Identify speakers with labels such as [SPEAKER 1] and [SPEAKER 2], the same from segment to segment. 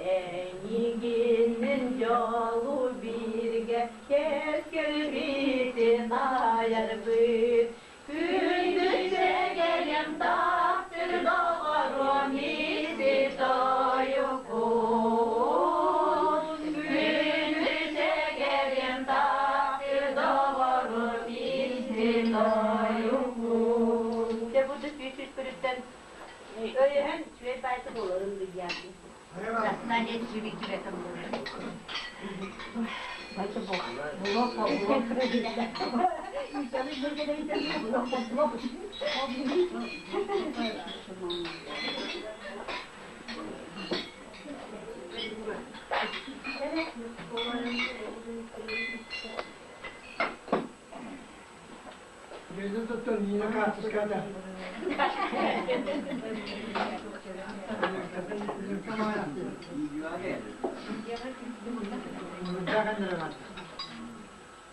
[SPEAKER 1] Эйигинин дьолу бииргэ кэскилбитин айарбыт. Күндү сэгэрим таптыр доҕорум ити тойуккун. Күндү сэгэрим таптыр доҕорум ити тойуккун. Дьэ бу да сүүс көрүттэн өйөһөн үчүгэй баайта буоларын билиэхпин.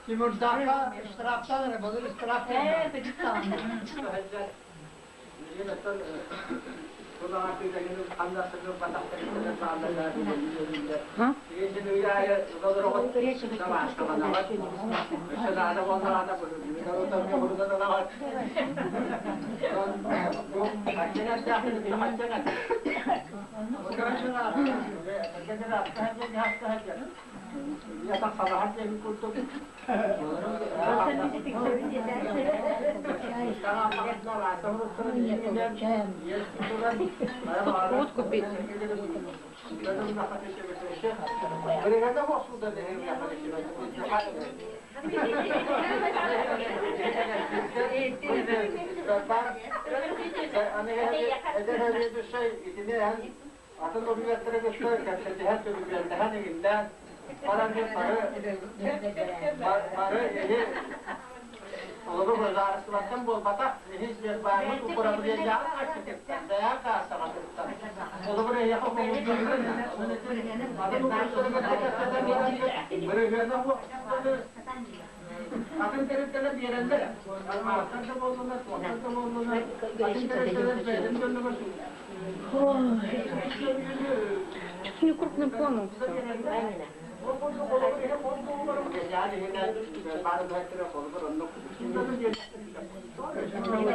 [SPEAKER 2] Тимурдаахха штрафтан эрэ былыр штраф
[SPEAKER 3] Тут водку пить. Что-то не крупным планом все.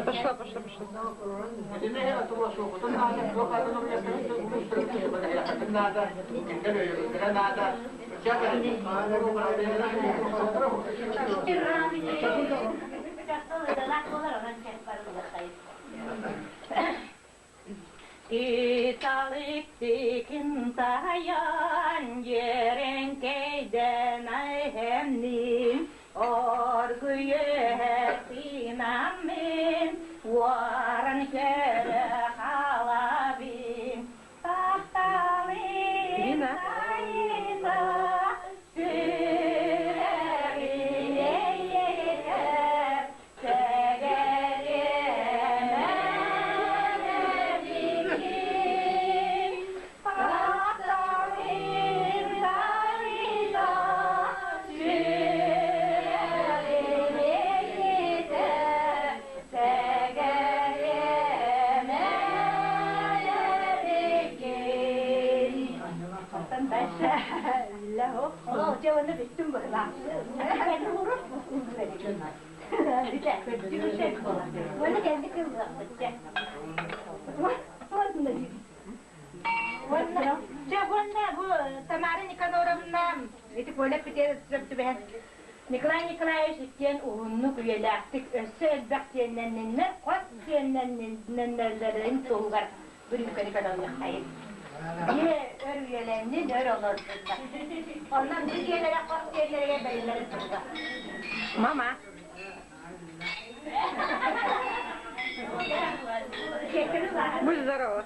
[SPEAKER 3] Пошла, пошла, пошла.
[SPEAKER 1] Италыктыкын Еренкейден айхемним, Оргуйехтинамин, Уаран кере халабин, Тапталын
[SPEAKER 3] Лина.
[SPEAKER 1] сайыта, Сүрегин эйетер, Сэгеременедикин, Тапталын сайыта, Сүрегин эйетер, Сэгеременедикин. Тамара Никаноровна ити Коля түбэһэн Николай Николаевич иккиэн уһуннук үйэлээхтик өссө элбэх сиэннэнниннэр, хос сиэннэннэллэрин туһугар бүрүүкэни көрөллөххайын. Дьиэ өр үйэлэннин, өр олордуннар. Онон бу дьиэлэрэ хос сиэннэригэр бэриллэрин туһугар.
[SPEAKER 3] Мама. Будь здорова.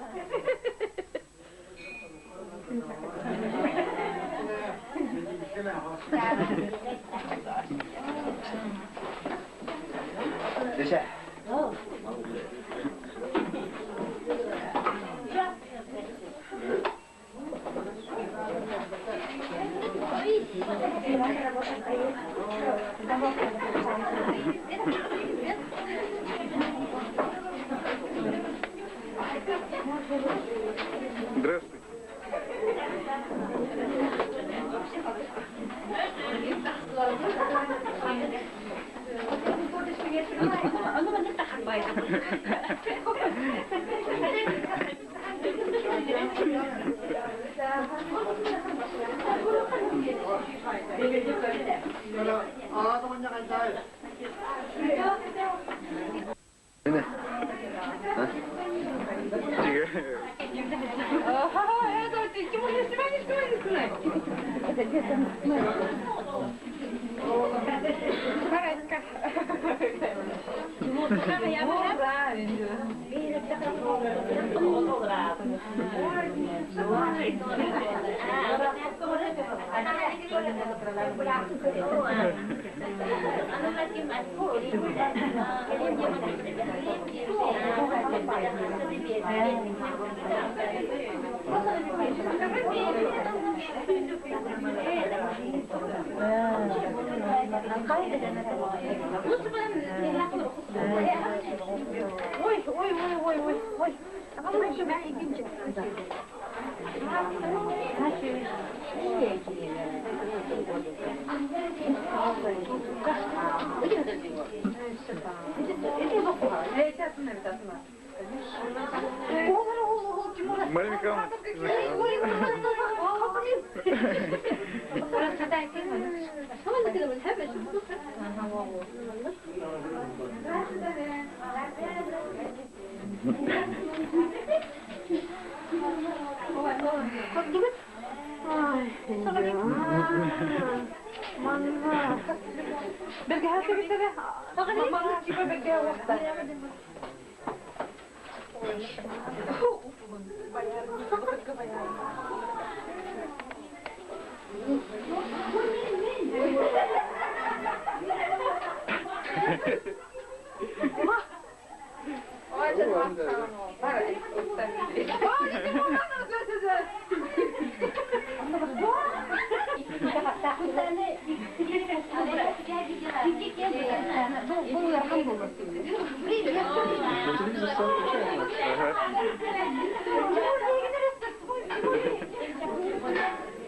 [SPEAKER 3] Здравствуйте. Ой, ой, ой, ой, ой, ой.
[SPEAKER 4] Мария Михайловна.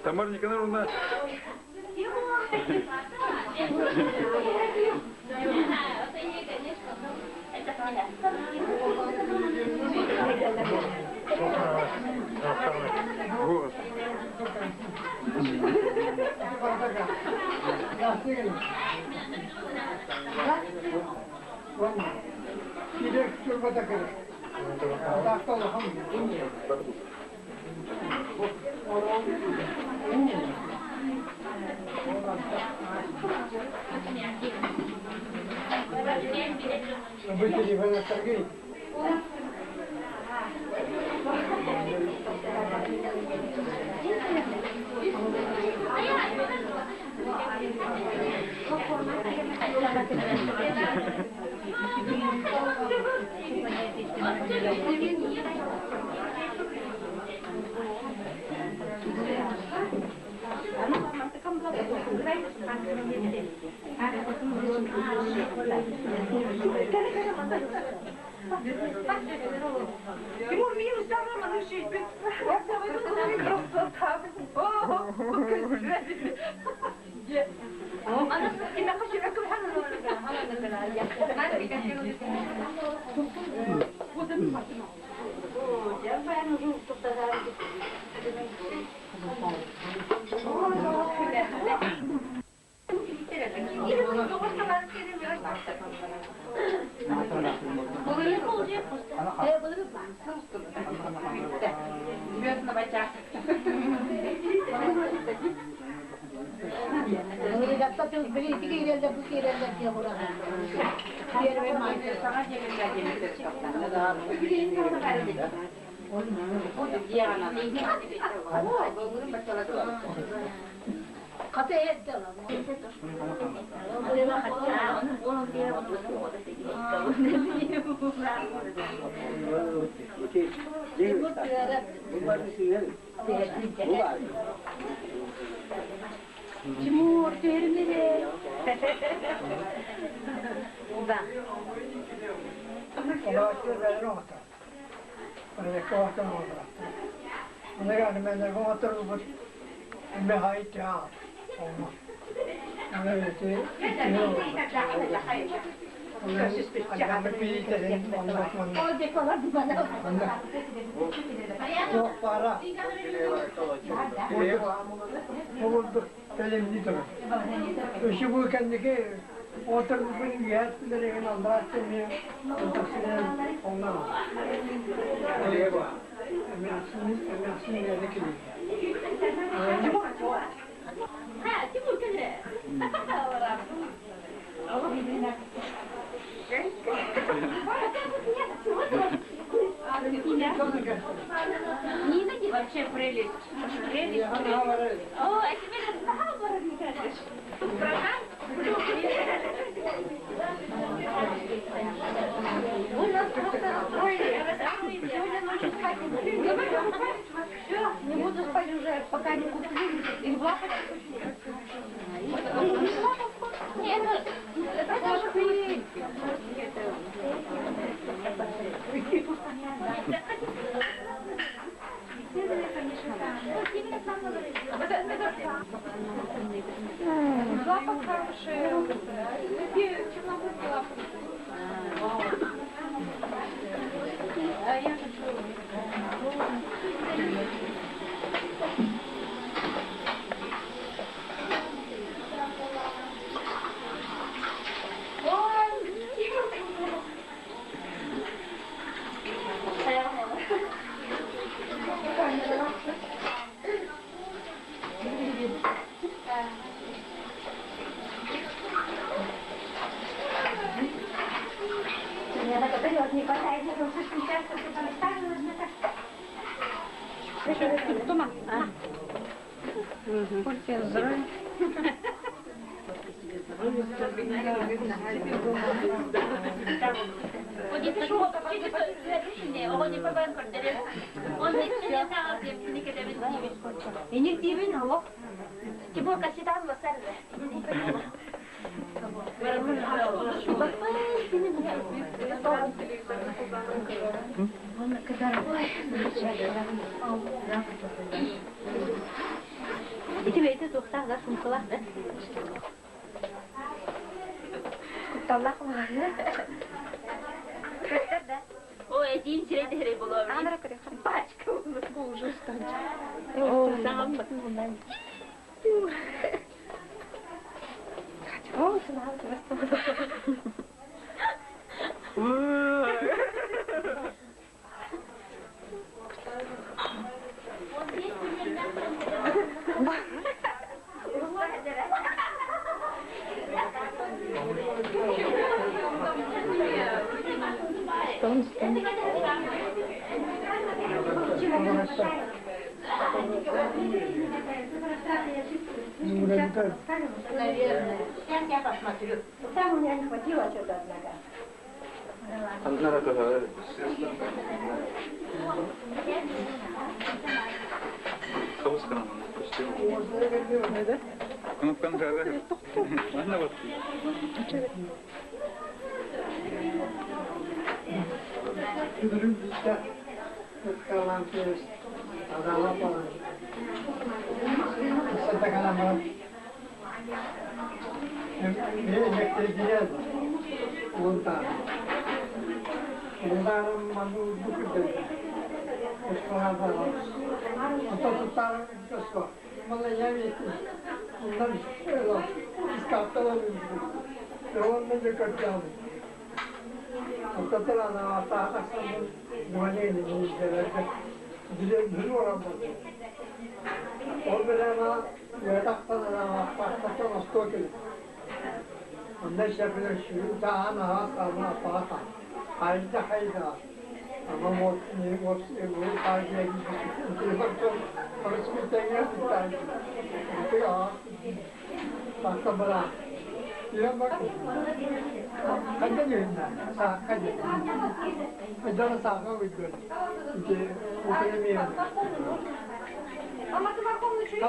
[SPEAKER 4] Тамара Николаевна. Вот.
[SPEAKER 1] Тимур, термире. Да.
[SPEAKER 2] Туох баара Обурдук тэлимни турар. Өссө бу кэнники оторбуппун үөһэт билэригин аллараа эмиэ тахсынан онно эмээхсин эмээхсин үөрэ килиэ.
[SPEAKER 1] Вообще прелесть. Прелесть. О, а теперь Вы нас просто расстроили. Сегодня ночью спать не буду. Все, не буду спать уже, пока не куплю. И в лапочку. Нет, это же
[SPEAKER 3] Лапок хорошие. Такие чернобыльские лапы.
[SPEAKER 1] А я хочу. Не хватает, я слишком часто все там ставила,
[SPEAKER 3] Тома.
[SPEAKER 1] Эник дибин алло. Тимур каситан басар. Ити бэйте туохтаах да сумкалаах да. Кутталлаах Көстөр да.
[SPEAKER 5] О, этиин сирэй дэһэрэй болуо.
[SPEAKER 1] Пачка
[SPEAKER 3] Уже стань.
[SPEAKER 5] О, саҥам
[SPEAKER 3] О, сынал,
[SPEAKER 1] Наверное. Сейчас я посмотрю. Там у меня не хватило что-то, однако.
[SPEAKER 4] Кнопканы кайда? Манна вот.
[SPEAKER 2] Күдүрүм биттэ ыткалаан тиэс адаала балан сатакана электригинен уунтаан уунтаарым манны урдук үрдэннэ ускалаатаҕа онто туттаарым көско мала ямети оннан искаптала уонна дьэ көрдөөн онтон ана тахсаммын дуанени мииделерге билен ораммын ол билена үөтахтан ана пахтаттан остуо кэлин онно шепилер сүүрүн таан аһаас ана паата хайда хайда ама мот не мот
[SPEAKER 3] А ты морковную чуть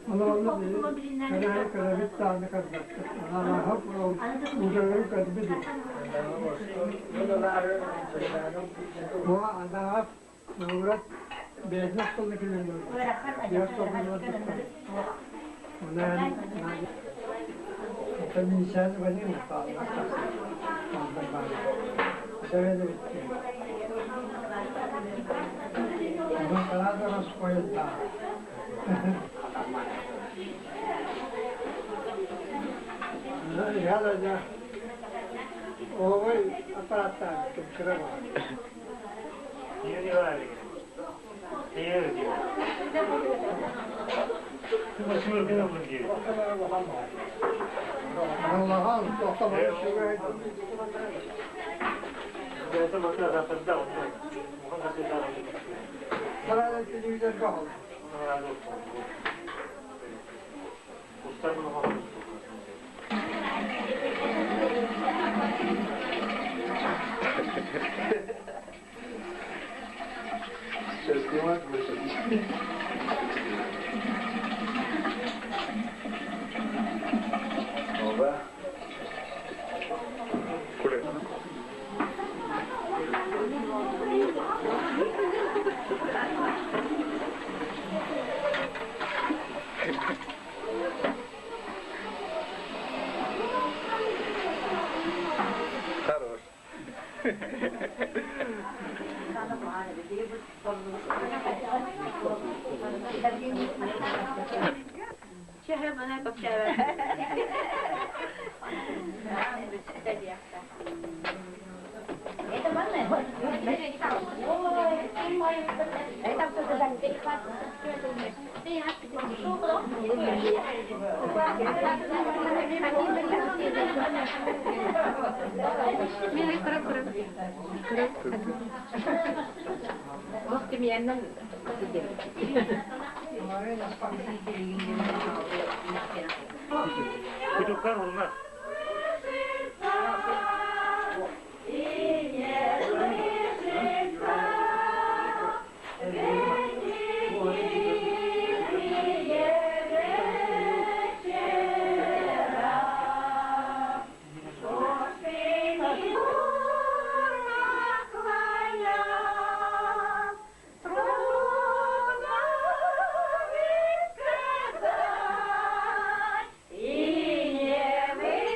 [SPEAKER 2] Оны кэрэ кэрэбит дааны көрбөппүт. Анаһап удары көрбүт. Бу анаһап Наурат бэйэтин остолна кэлэн Онон Комиссияны ванил
[SPEAKER 4] Сейчас снимать будешь? Ну да. Куда? Хорош.
[SPEAKER 6] Kutuplar olmaz.
[SPEAKER 1] И не мы.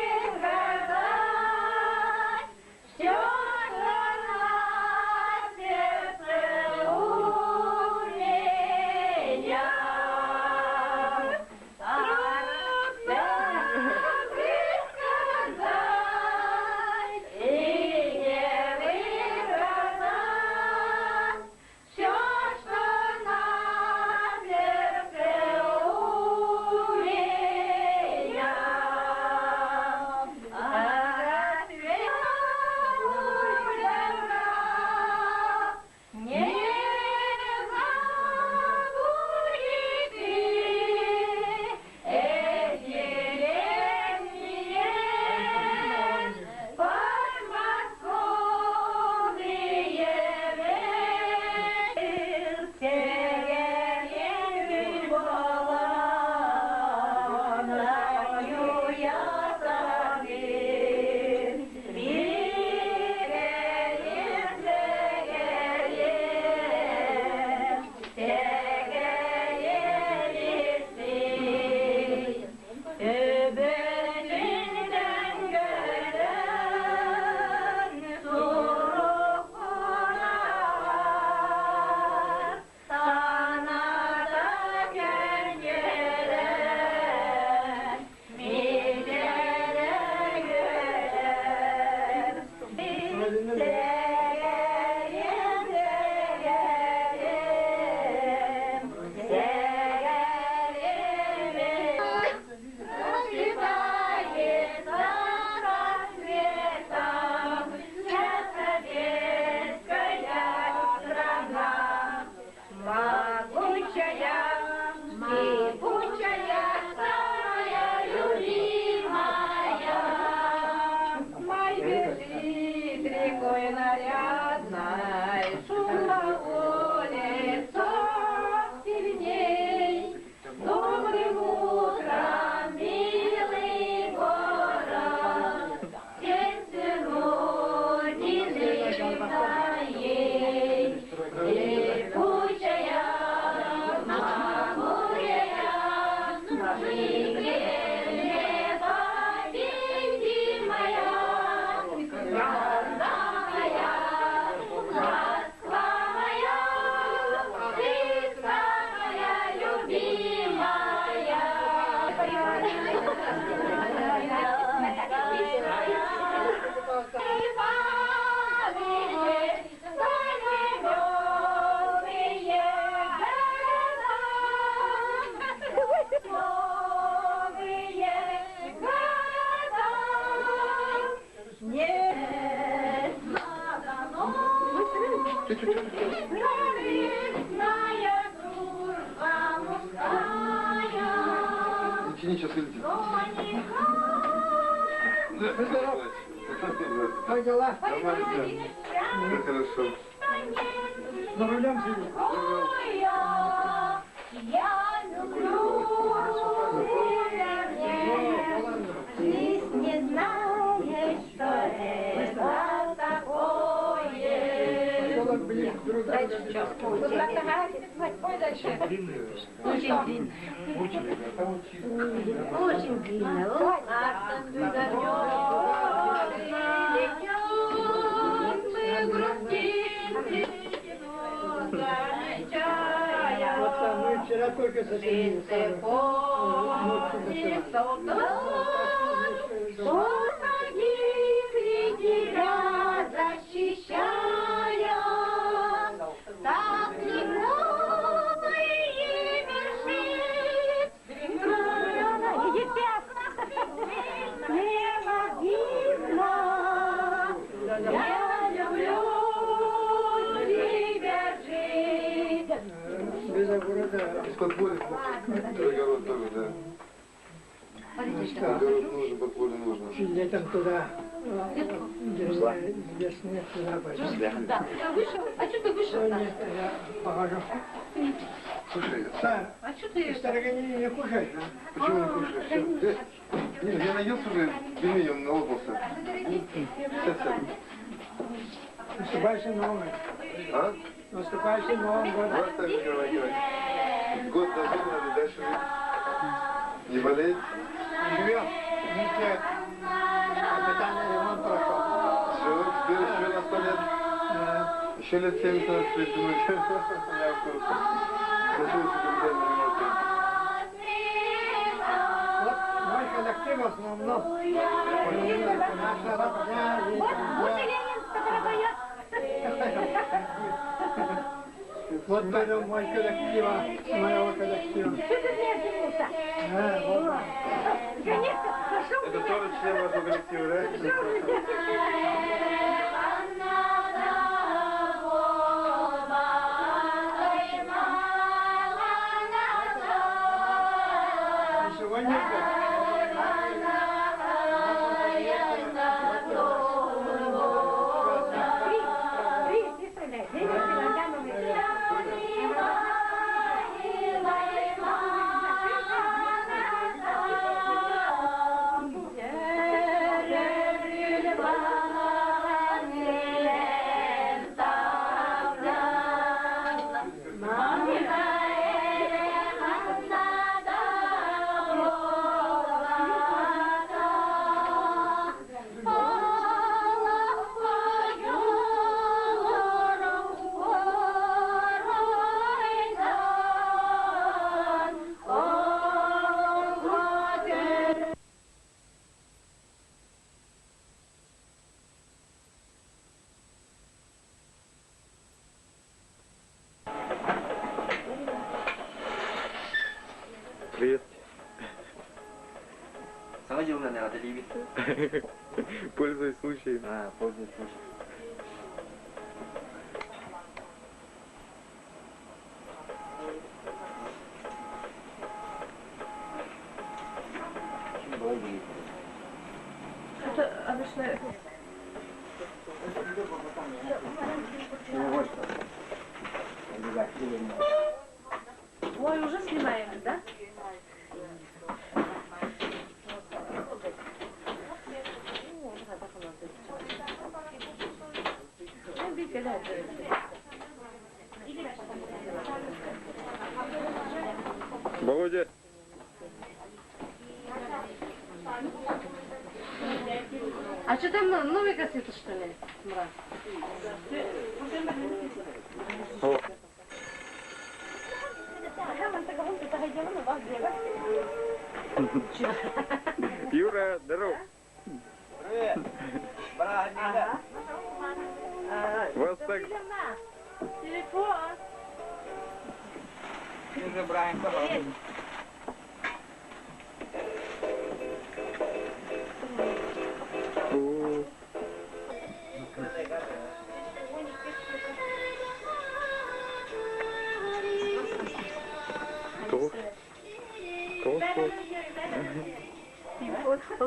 [SPEAKER 4] Чуть-чуть. Не тяни, сейчас вылетит.
[SPEAKER 2] Как дела?
[SPEAKER 4] Нормально все. Все хорошо.
[SPEAKER 2] За рулем сидишь?
[SPEAKER 1] Я люблю Ты не знаешь, что это такое.
[SPEAKER 2] Поселок ближе друг к другу.
[SPEAKER 3] Ой, дальше.
[SPEAKER 6] Длинная песня.
[SPEAKER 5] Очень длинная.
[SPEAKER 6] Очень.
[SPEAKER 5] Очень длинная.
[SPEAKER 2] Вот там мы вчера только сочинили. сами. Ночью до вчера.
[SPEAKER 1] Что погибли тебя, защищая, так легко и вершит. Не обидно, я люблю тебя жить.
[SPEAKER 2] Без огорода.
[SPEAKER 4] Из подполья. Огород тоже, да. Огород нужен, подполье нужно.
[SPEAKER 2] Летом туда, где, где снег, туда пойду.
[SPEAKER 3] Да. Вышел? А что ты вышел?
[SPEAKER 2] Ну, нет, я похожу.
[SPEAKER 4] Слушай,
[SPEAKER 2] Сам,
[SPEAKER 3] А что
[SPEAKER 2] ты
[SPEAKER 3] ты?
[SPEAKER 2] старогонини не кушаешь, а?
[SPEAKER 4] почему не кушаешь? Всё. Нина, я наелся уже, пельменем налопался. Сейчас сяду.
[SPEAKER 2] Наступающим Новым.
[SPEAKER 4] А?
[SPEAKER 2] Наступающим Новым годом.
[SPEAKER 4] Вас так Николай Николаевич. Год дожить надо, дальше жить. Не болеть.
[SPEAKER 2] Живем. Видите, капитальный ремонт прошел.
[SPEAKER 4] Все, теперь еще на 100 лет.
[SPEAKER 2] Да.
[SPEAKER 4] Еще лет 70 надо придумать. Я в курсе. Случился капитальный ремонт.
[SPEAKER 2] Вот мой коллектив в основном. Наша родня и
[SPEAKER 1] Вот
[SPEAKER 2] друзья.
[SPEAKER 1] и Ленин, который поет.
[SPEAKER 2] Вот это мой коллектив, моего коллектива.
[SPEAKER 1] Что ты мне обернулся?
[SPEAKER 2] Да, вот.
[SPEAKER 1] Конечно, пошел
[SPEAKER 4] Это тоже член вашего коллектива, да?
[SPEAKER 2] И сегодня
[SPEAKER 4] Привет.
[SPEAKER 7] Сама дело, наверное, отливит.
[SPEAKER 4] Пользуясь случаем.
[SPEAKER 7] А, пользуясь случаем.
[SPEAKER 3] Это обычно... Ой, уже снимаем, да?
[SPEAKER 4] Володя.
[SPEAKER 3] А что там новые кассеты, что ли? Мраз?
[SPEAKER 4] О. Юра, здоров.
[SPEAKER 7] Привет! Брат,
[SPEAKER 4] Вас так
[SPEAKER 3] Телефон.
[SPEAKER 7] Ты же Брайан,
[SPEAKER 4] О.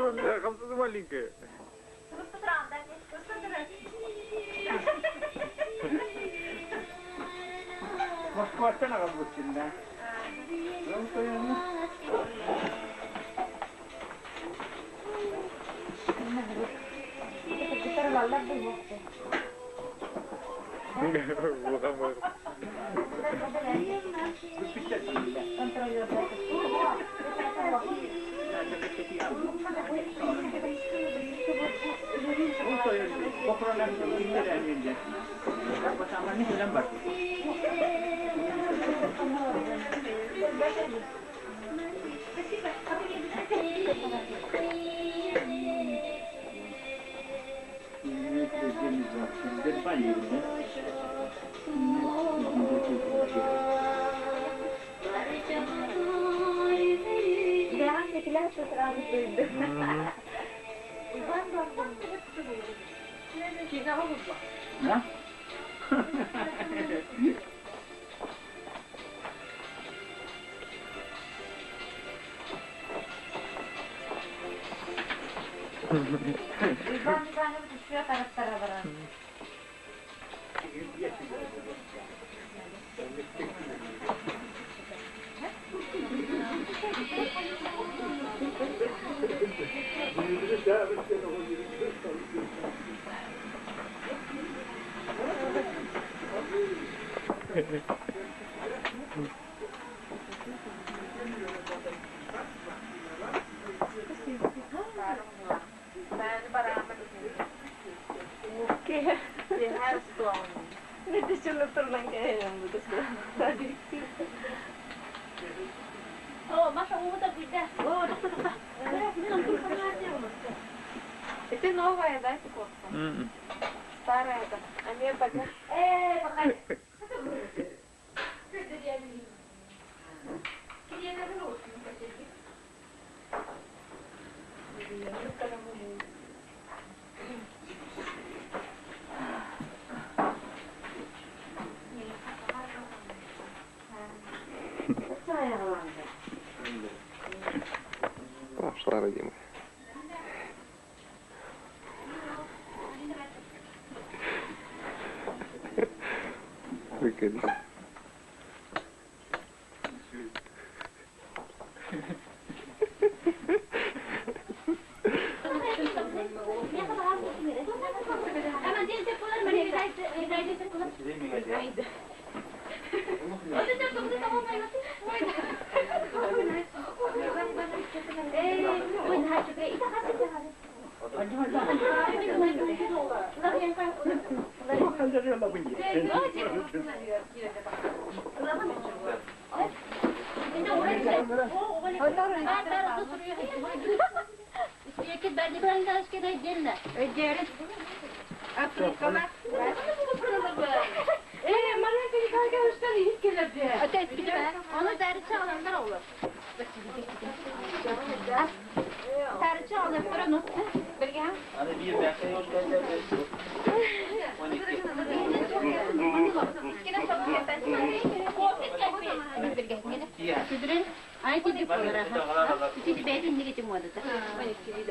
[SPEAKER 6] Хамсасы маленькая.
[SPEAKER 7] Москваттан аҕалбыттын да.
[SPEAKER 1] Уйбаан Иванович үчүгэй харахтара баран. О, Маша, уута күйдэ. О, тохто, тохто.
[SPEAKER 3] Это новая, да, эта кофта? Старая это. А мне пока.
[SPEAKER 1] Э, пока.
[SPEAKER 4] Пошла, родимая. Выкиди.
[SPEAKER 1] Onu dersi alanlar olur. Tercih alır, unuttu.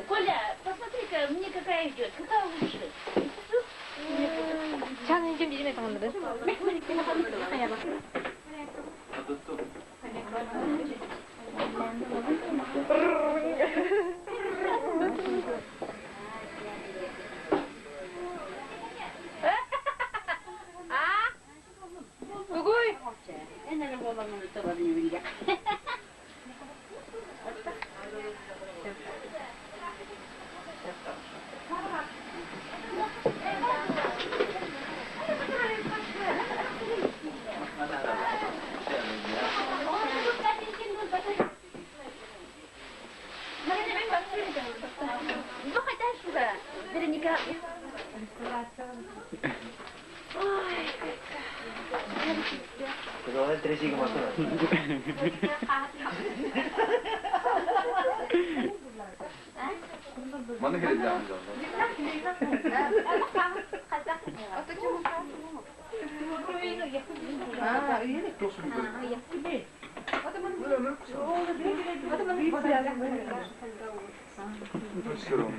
[SPEAKER 1] Коля, посмотри-ка, мне какая идет, какая лучше.
[SPEAKER 3] Тугуй?
[SPEAKER 1] Вероника.
[SPEAKER 4] Маны келе Все равно.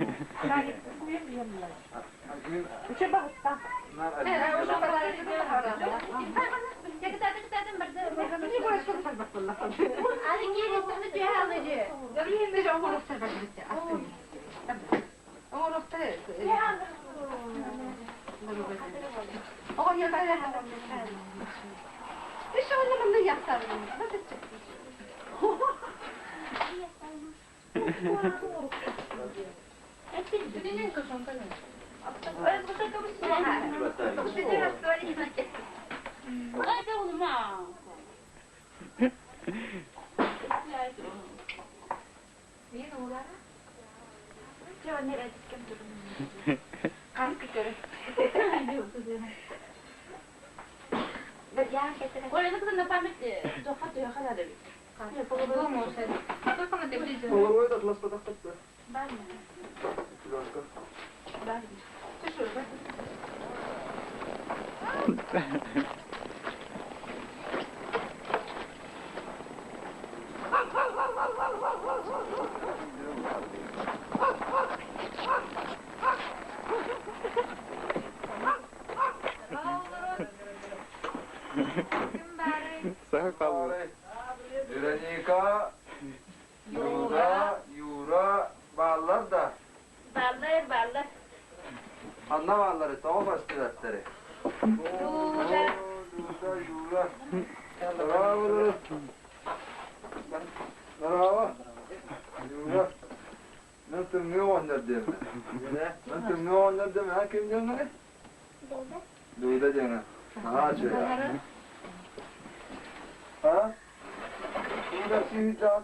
[SPEAKER 4] Вероника, Юра, Юра, баллар да.
[SPEAKER 1] Баллар, баллар.
[SPEAKER 4] Anna balları, tamam başlıkları. Юра. Юра, Юра. Bravo. Bravo. Юра. Nasıl ne oynar değil mi? Nasıl ne oynar değil mi? Ha kim diyor ne? Duda. Duda diyor. Ha şöyle. Ha? Duda şimdi. Luda.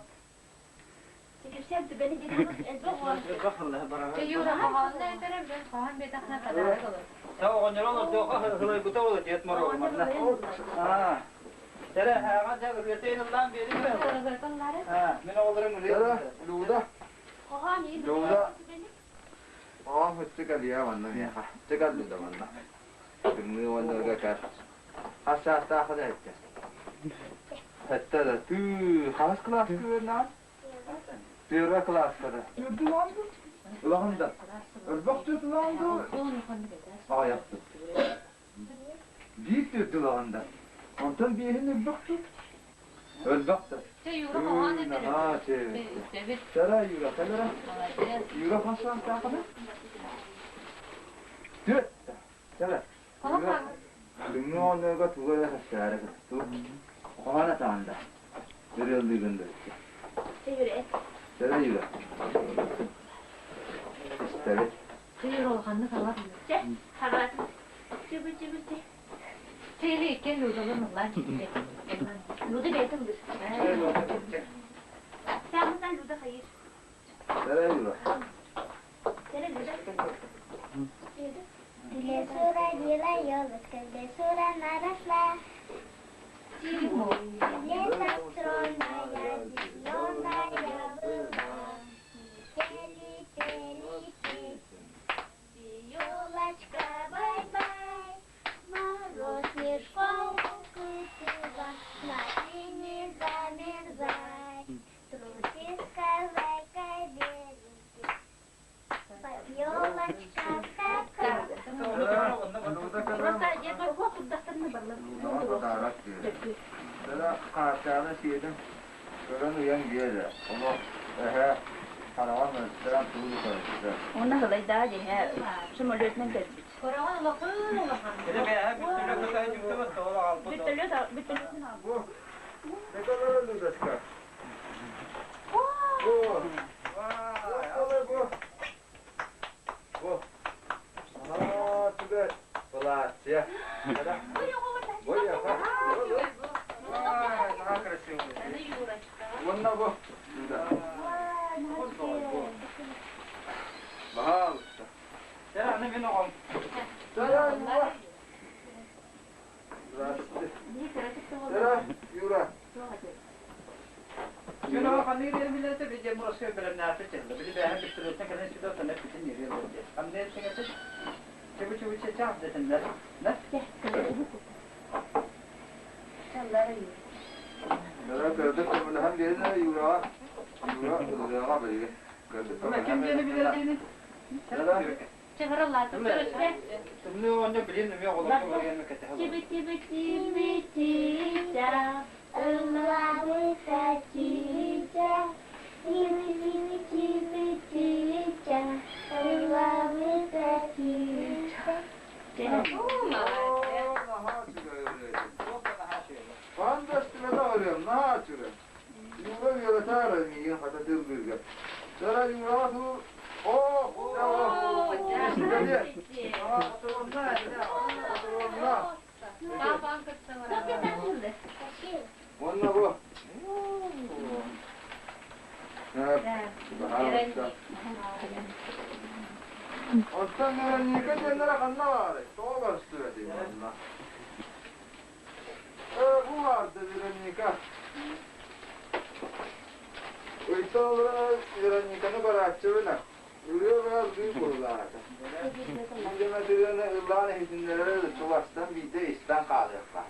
[SPEAKER 4] Luda. Ah,这个厉害完了没？这个鲁的完了，没完那个干，他下下好点点。Hatta da tu خلاص класс كنا Первый класс kada. Улаханда. Өлбөх түтүланды. А yaptı. Bir түтүланды. Ondan birini өлбөх түт. Өлбөх Ha, şey. Tara yura, tara. Yura hasan taqada. Түт. Tara. Дүннөөнөгө тугара хасара. Ту. Хана таанда. Өрөлдүгөндө. Tara yura. İstedi. Tara yura.
[SPEAKER 8] В лесу родила елочка, в лесу рано росла. Летом стройная, зеленая была. Пели, пели, песни. Елочка, бай-бай, мороз снежком укутила, смотри, не замерзай. Трусиска, зайка, беленький, под елочка скакай.
[SPEAKER 4] Tara qaçağına şeydim. Görən uyan giyədə. Onu hə karavan möhtərəm tuğlu koydu.
[SPEAKER 1] Ona hılayda diye самолетнен geldik. Bitölöt
[SPEAKER 4] Bu ne kadar öldü daşka? Bu. Vay, bu. Bu. Aa, tübe. Платье. Ой, ага. Ай, она красивая. Вон на бу. Да. Пожалуйста. Юра. Здравствуйте. Юра. Да, да, да, да, Юра. Юра, Юра, Юра.
[SPEAKER 7] Ким диэни билэр диэни?
[SPEAKER 4] Оттон Вероника диэннэрэ ханна баарый? Тоҕо көрүстүбэтий манна? Ээ, бу баарда Вероника. Ыйтан олорон Верониканы барааччыбына. Ырыа баар дыы буоллаата. Дьэ ыллаан иһитиннэрэр чугастан биирдэ истэн хаалыахха.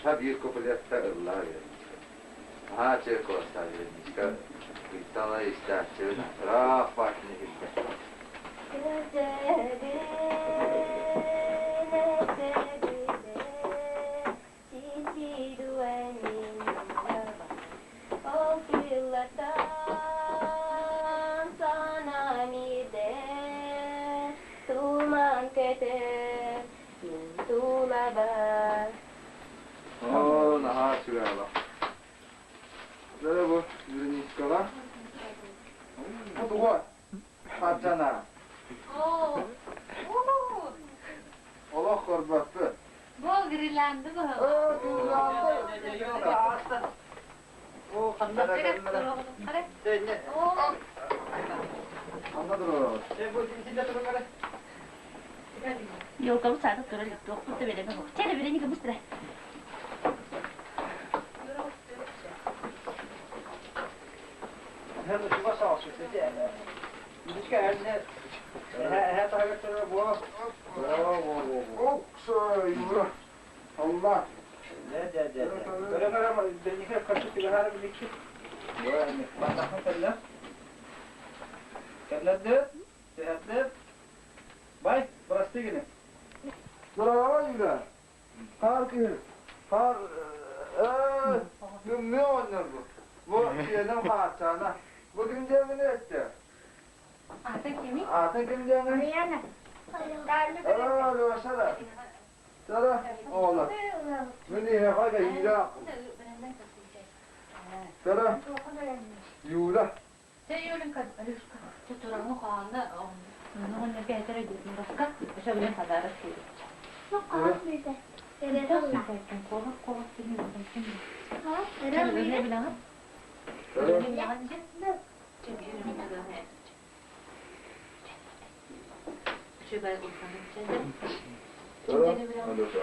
[SPEAKER 4] Та биир куплетта ыллаа Вероничка. Аһаа чекоста Вероничка ыйтан истээччибин ыраах баатын иһиллэ. Оо, наһаа үчүгэй Дара бу Вероничкаҕа. Бу туга? Хачана. Олох көрбөппүт.
[SPEAKER 3] Бу Гренланды бу.
[SPEAKER 7] О, ханна?
[SPEAKER 4] Ханна турар?
[SPEAKER 1] Елкабы саатып турар туохпут да береме Чэ, Вероника, быстро.
[SPEAKER 4] Allah.
[SPEAKER 7] Бай, прости гини.
[SPEAKER 4] Здорово, Юля. Хаар киһи. Хаар тымныы оҕонньор бу. Бу сиэним Хааччаана. Бу ким диэҥҥин эттэ?
[SPEAKER 3] Атын кими?
[SPEAKER 4] Атын ким диэҥҥин?
[SPEAKER 1] Лена.
[SPEAKER 4] Ээ, Леша да. Сара, оҕолор. Мин иһэҕэ кэһиилээх. Сара, Юля.
[SPEAKER 3] Чэ, Юленька, Алюшка, тураҥы хаанна, ону кэһэтэр өйдүтүн баска, өсө билен подарок киириччэ.
[SPEAKER 8] Ну, как это?
[SPEAKER 3] Колок, колок,
[SPEAKER 4] Сара, Алеша.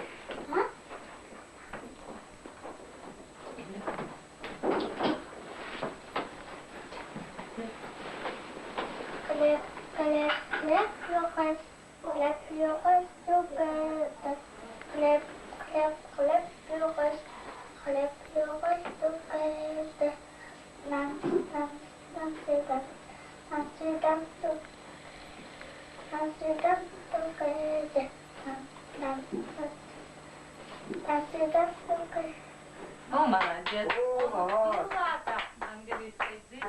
[SPEAKER 8] Хлеб, хлеб, хлеб, лёкас, хлеб, лёкас, тугата. Хлеб, хлеб, хлеб, лёкас, хлеб, лёкас, тугата. Нам, нам, нам, сыган, нам, сыган, туг, нам, сыган, тугата. Нам, нам, нам, нам, сыган, тугата.
[SPEAKER 3] О, молодец.
[SPEAKER 4] О,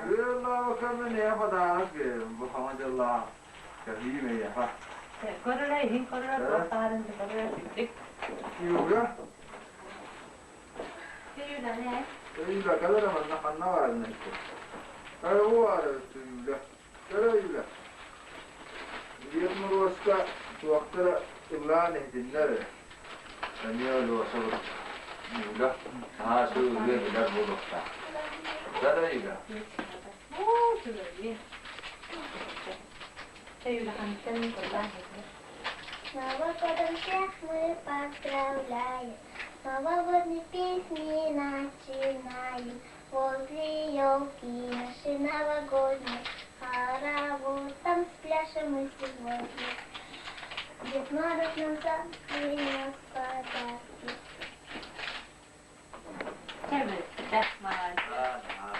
[SPEAKER 4] Ылла подарок бу хаҥа дьыллаах кэһии миэхэ.
[SPEAKER 3] Көрөлө иһин көрөлө туохтаарын көрөлө ситтик.
[SPEAKER 4] Юля.
[SPEAKER 3] Юля не?
[SPEAKER 4] Юля, кэлэр манна ханна баарына Юля. Кэлэ Юля. Дед Морозка туохтара ыллаан иһитиннэр эмиэ Леша Юля. Аа, сыл ырыа билэр буолуохтаах. Кэлэ Юля.
[SPEAKER 3] Оо, чүгэй. Юля хантан кыллаан
[SPEAKER 8] С Новым годом всех мы поздравляем, С новогодней песни начинаем. Возле елки наши новогодние, Хоровод там спляшем мы сегодня. Дед Мороз нам сам принес подарки.
[SPEAKER 3] Молодец.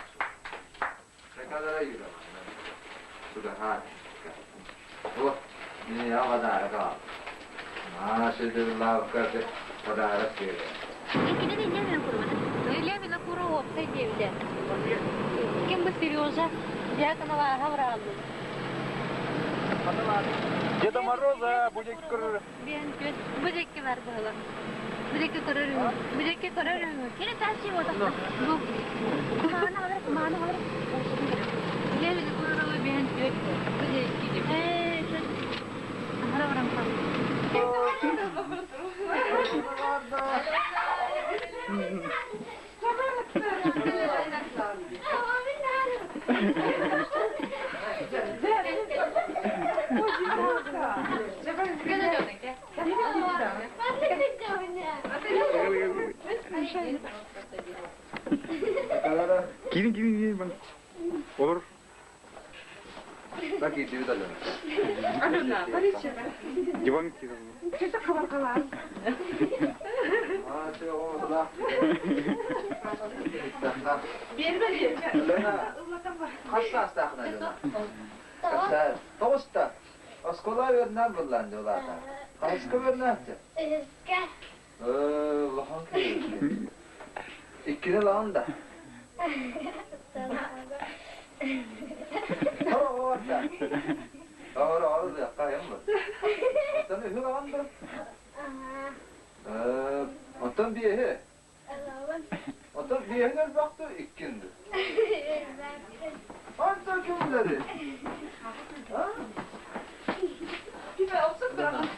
[SPEAKER 3] Илья Винокуров уопсай диэбитэ. Ким бу Сережа Дьяконова аһа быраҕыллыбыт.
[SPEAKER 4] Деда Мороза будет көрөр.
[SPEAKER 3] Бу диэки бар быһыла. Бу диэки көрөр Бу диэки көрөр Кини тас его Бу Кумаана алар, кумаана алар. Илья Винокурова биэн түөт. Бу диэки. Ээ, Ахара баран
[SPEAKER 4] Киирин киирин киирин Olur. Диван
[SPEAKER 7] Тоҕуста. Оскуола үөрэнэр буллаан дьолаата. Хаһыска үөрэнээччи?
[SPEAKER 8] Үһүскэ.
[SPEAKER 7] Улахан киһи. Иккини ылаҕын да? Оҕор оҕор ылыахха айан бу. Оттон үһү ылаҕын да? Оттон биэһи?
[SPEAKER 8] Ылабын.
[SPEAKER 7] Оттон биэһин өлбөхтү иккин ду? Онтон ким билэри? Ким билэри?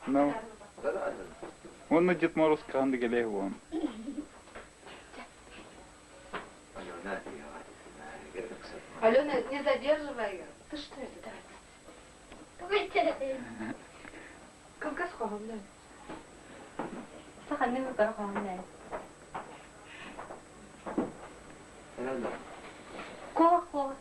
[SPEAKER 4] Ну, он Дед Мороз каанды келе он.
[SPEAKER 5] Алена, не задерживай ее. Ты что это? Давай. Кавказ хоһомнай.
[SPEAKER 3] Саханны кар хоһомнай. Кох кох.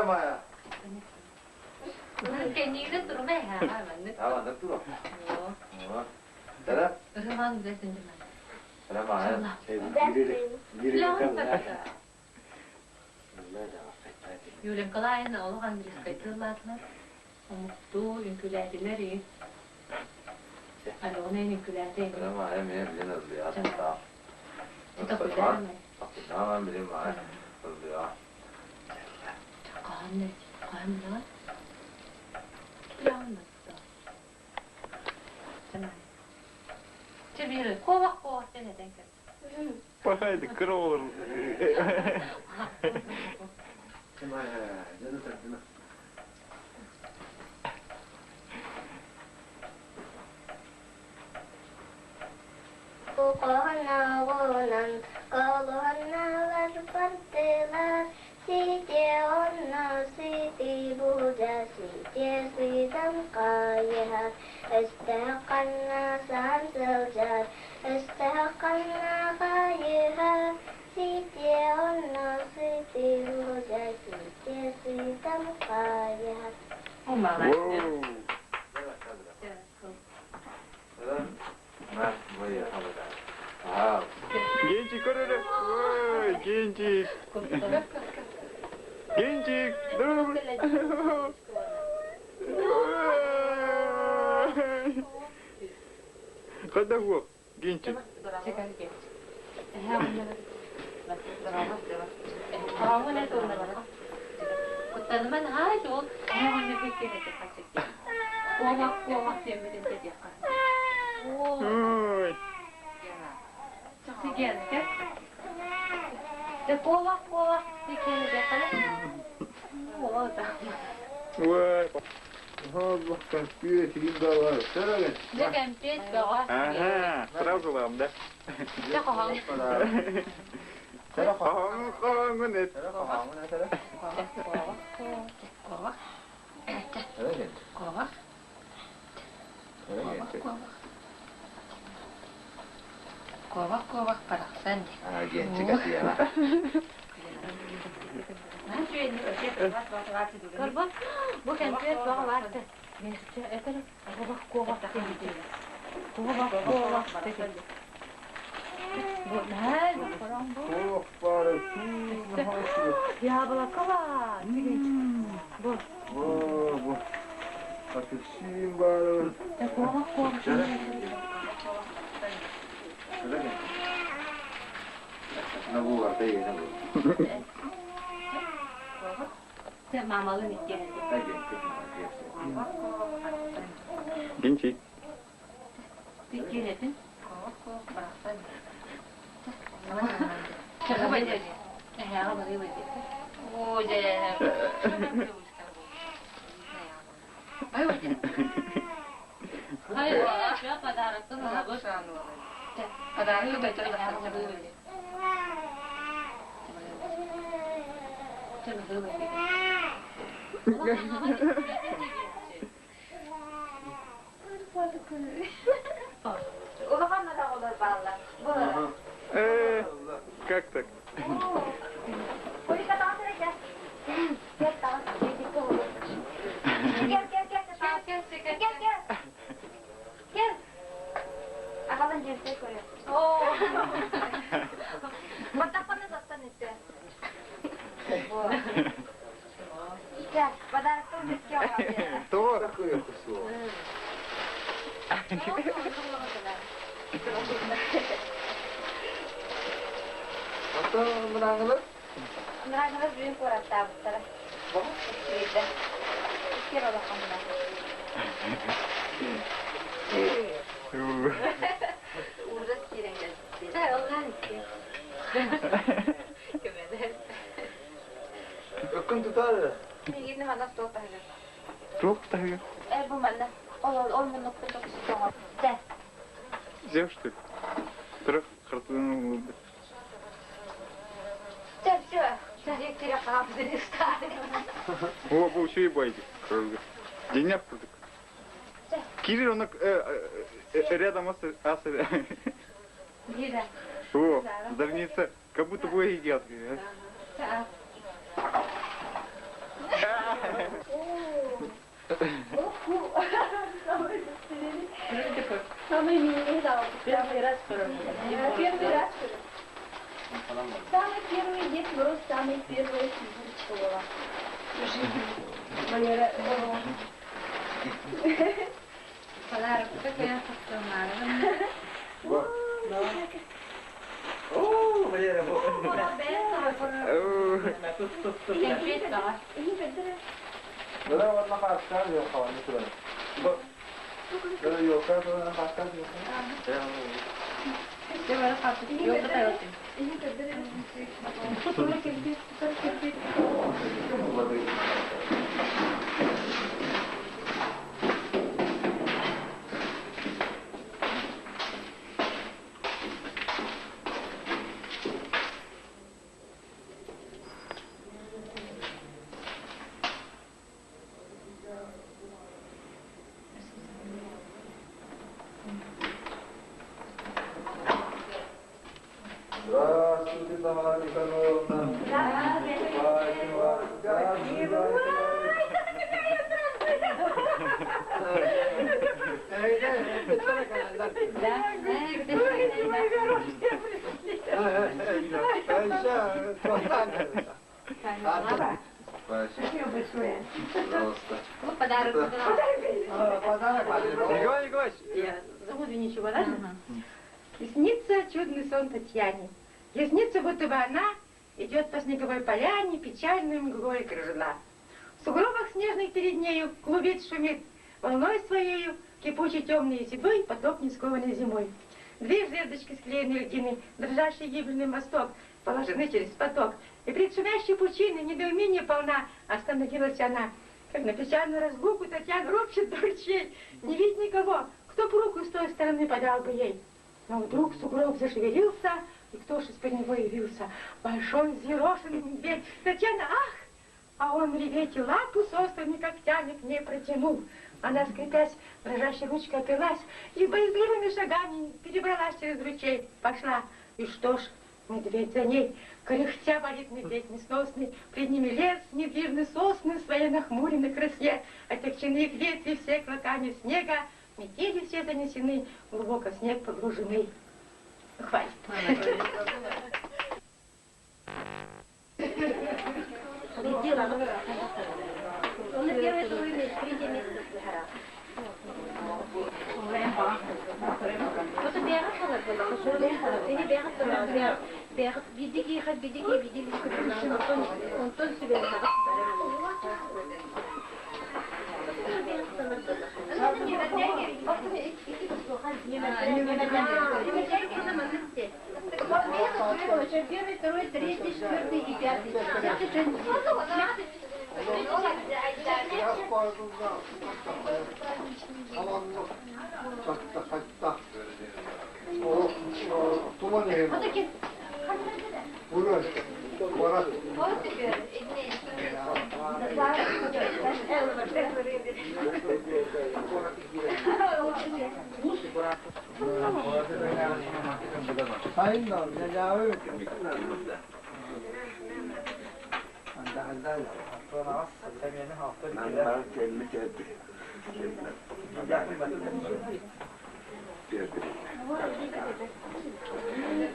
[SPEAKER 8] Майя.
[SPEAKER 3] Кэннигинэ турма эһээ маннык. Ырыган билесин Юлия Николаевна олох английскай тыллаатылар. Омуктуу үҥкүүлээтилэр и Алена үҥкүүлээтэ. Хаһан хаһан билэҕин? Билэҕин Чэ биир куобах куобах диэн этэн көр.
[SPEAKER 4] Пахайды кыра olur.
[SPEAKER 8] Кухоннааҕынан колонналар бардылар, сите онно сити буза сите сытан хайыһар, өстөөх ханна саһан сылдьар, өстөөх ханна хайыһар, сите онно сити буза сите сытан хайыһар.
[SPEAKER 4] Wow. Gençik көрөрө. Ой, Gençik. Gençik. Dur. Қайда хуок? Генчик.
[SPEAKER 3] Куттаныман хаай ол Куобах куобах диэн
[SPEAKER 4] Ой.
[SPEAKER 3] Генка. Дьэ куобах куобах диэки диэххэ
[SPEAKER 4] Ой, Allah кэмпиэт игин да бар. Сэрэгин.
[SPEAKER 3] Дьэ кэмпиэт бөҕө.
[SPEAKER 6] Ага, сразу вам, да?
[SPEAKER 3] Дьэ хоһоон.
[SPEAKER 6] Хоһоҥун хоһоҥун эт.
[SPEAKER 3] Куобах куобах. Куобах. Куобах куобах. Куобах куобах барахсан
[SPEAKER 7] А, Генчик атыяла.
[SPEAKER 3] Көрбө, бу кэмпиэт бөҕө баар этэ. Куобах куобах Куобах куобах Бу наһаа
[SPEAKER 4] Куобах баара
[SPEAKER 3] Яблоко баар. Бу.
[SPEAKER 4] Бу. Апельсин баара.
[SPEAKER 3] Куобах куобах.
[SPEAKER 7] Набу барта yine bu.
[SPEAKER 3] Мамалын икки.
[SPEAKER 6] Генчик.
[SPEAKER 3] Иккиэнэтин.
[SPEAKER 6] Э, как так? То.
[SPEAKER 4] Такое кусок. Ата мынаңылар? Ökün tutar.
[SPEAKER 6] Туох таһыгар? Взял, что ли? Трах картон О, бу еще и байди. Денях курдук. Кирилл, он рядом ас О, здравница, как будто бы едят.
[SPEAKER 1] Самый милый Первый раз Первый раз. Самый первый Дед Мороз, самый первый Снегурочка была. В жизни. Валера,
[SPEAKER 7] О, Валера, бу.
[SPEAKER 4] Бара барна хаскар yok havanı turan. Bu. Böyle yok havanı хаскар yok. Здравствуйте, Тамара Николаевна. Спасибо большое. Пожалуйста.
[SPEAKER 3] Подарок.
[SPEAKER 2] Подарок.
[SPEAKER 6] Николай Николаевич,
[SPEAKER 1] Я забуду ничего, ладно? И снится чудный сон Татьяне. Ей снится, будто бы она идет по снеговой поляне, печальной мглой кружена. В сугробах снежных перед нею клубит, шумит волной своею, кипучей темной седой потоп не скованный зимой. Две звездочки склеены льдины, дрожащий гибельный мосток, положены через поток. И пред шумящей пучиной недоумение полна, остановилась она. Как на песчаную разлуку Татьяна ропщет до ручей. Не видит никого, кто б руку с той стороны подал бы ей. Но вдруг сугроб зашевелился, и кто ж из-под него явился? Большой взъерошенный медведь. Татьяна, ах! А он реветь и лапу с острыми когтями к ней протянул. Она, скрипясь, дрожащей ручкой оперлась и боязливыми шагами перебралась через ручей. Пошла. И что ж, медведь за ней. Кряхтя болит медведь несносный. Пред ними лес, недвижны сосны в своей нахмуренной красе. Отягчены их ветви все клоками снега. Метели все занесены, глубоко в снег погружены. Хватит.
[SPEAKER 3] Он на первое, второе место, третье место гора. Первый, второй, третий, четвертый и пятый.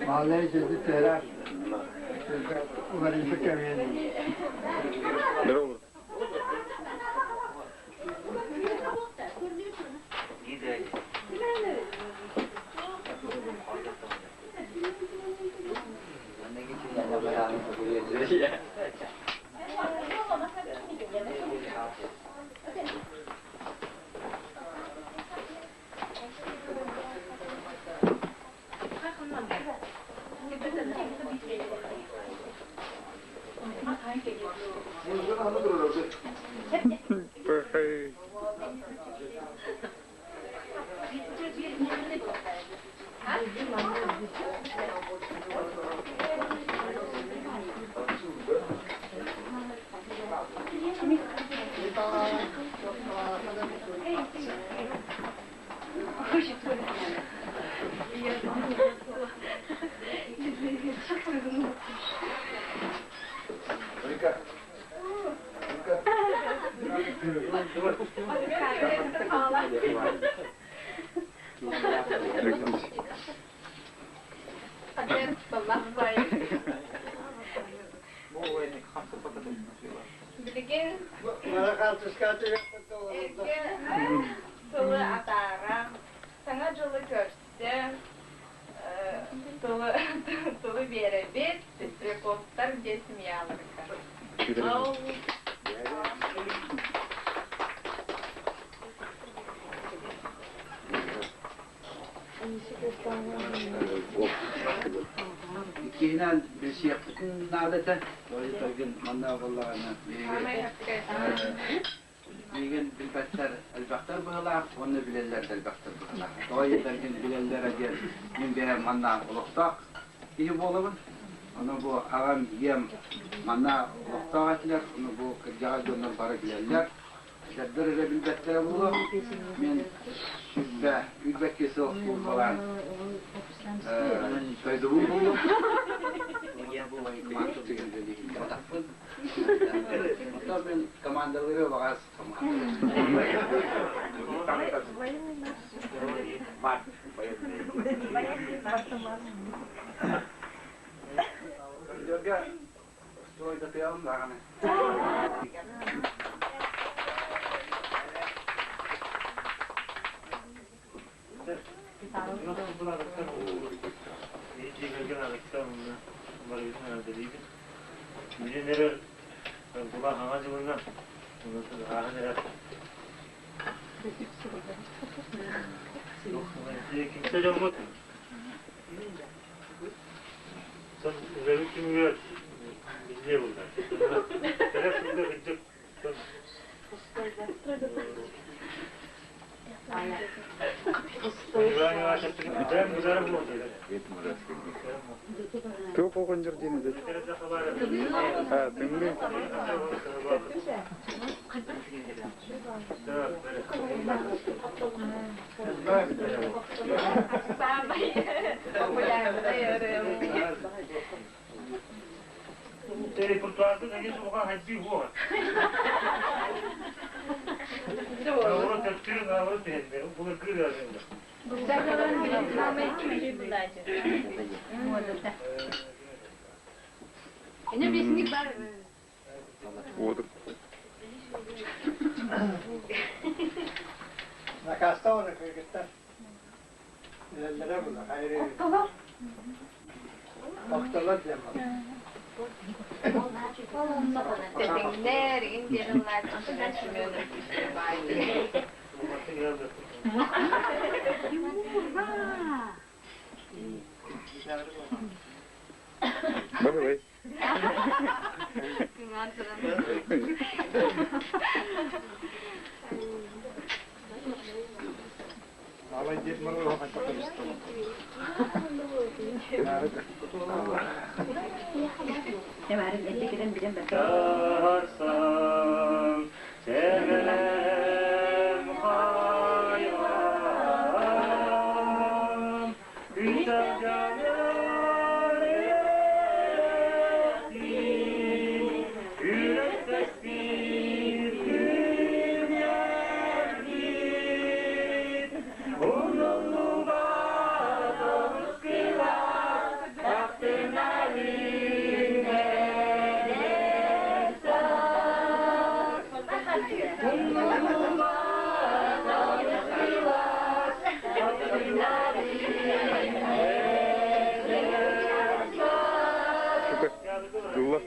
[SPEAKER 2] Mahalleye girdi tehler. Umarım kemiğini.
[SPEAKER 5] Тылы атаарам, саҥа дьылы көрсө, тылы биэрэбит, Пестряковтар диэн семьяларга.
[SPEAKER 7] Иккиһинэн билсиэхпитин наада этэ. Тоҕо манна буоллаҕына Миигин билбэттэр элбэхтэр быһыылаах уонна билэллэр да элбэхтэр быһыылаах. Тоҕо диэтэргин билэллэрэ диэн мин бэйэм манна олохтоох киһи буолабын. Ону бу аҕам, ийэм манна олохтоох этилэр. Ону бу кырдьаҕас дьоннор бары билэллэр. Эдэрдэр эрэ билбэттэрэ буолуо. Мин сүүрбэ, сүүрбэкки сыл службалаан дойдубун буллум. Оттон мин командалыыры баҕас Көрдөргө стройдатыам даҕаны.
[SPEAKER 9] Билин эрэр була хаҥа дьылынан ааһан эрэр кимсэ дьоммут. Үлэбит түмүгэр биллиэ булла. Кэлэр сылга кырдьык
[SPEAKER 6] Туох оҕонньор диэн этэй? Аа, тымныы.
[SPEAKER 5] Саамай популярнай ырыам.
[SPEAKER 9] Репертуарга эмиэ сулҕа хайдыы буолар. Наоборот, төттөрү наоборот түһэллэр. Былыргы ырыаларга.
[SPEAKER 3] Эне бесник бар.
[SPEAKER 6] Уоту.
[SPEAKER 2] Накаастаан кыргыттар үлэллэрэ була хайрыы. Охтолор диэн бар.
[SPEAKER 5] Тэтиҥнэр, игин диэн ыллааччытынан Семенов
[SPEAKER 6] Баһылай.
[SPEAKER 2] Алай Дед Мороз
[SPEAKER 9] Сарсам, сэмэлэм хайҕаан, Күн Үрэхтэспит күннэрбит, Умнуллубат олус кылаас, Таптыналыын эдэр саас. Умнуллубат олус кылаас, Таптыналыын эдэр саас.
[SPEAKER 6] Ылла.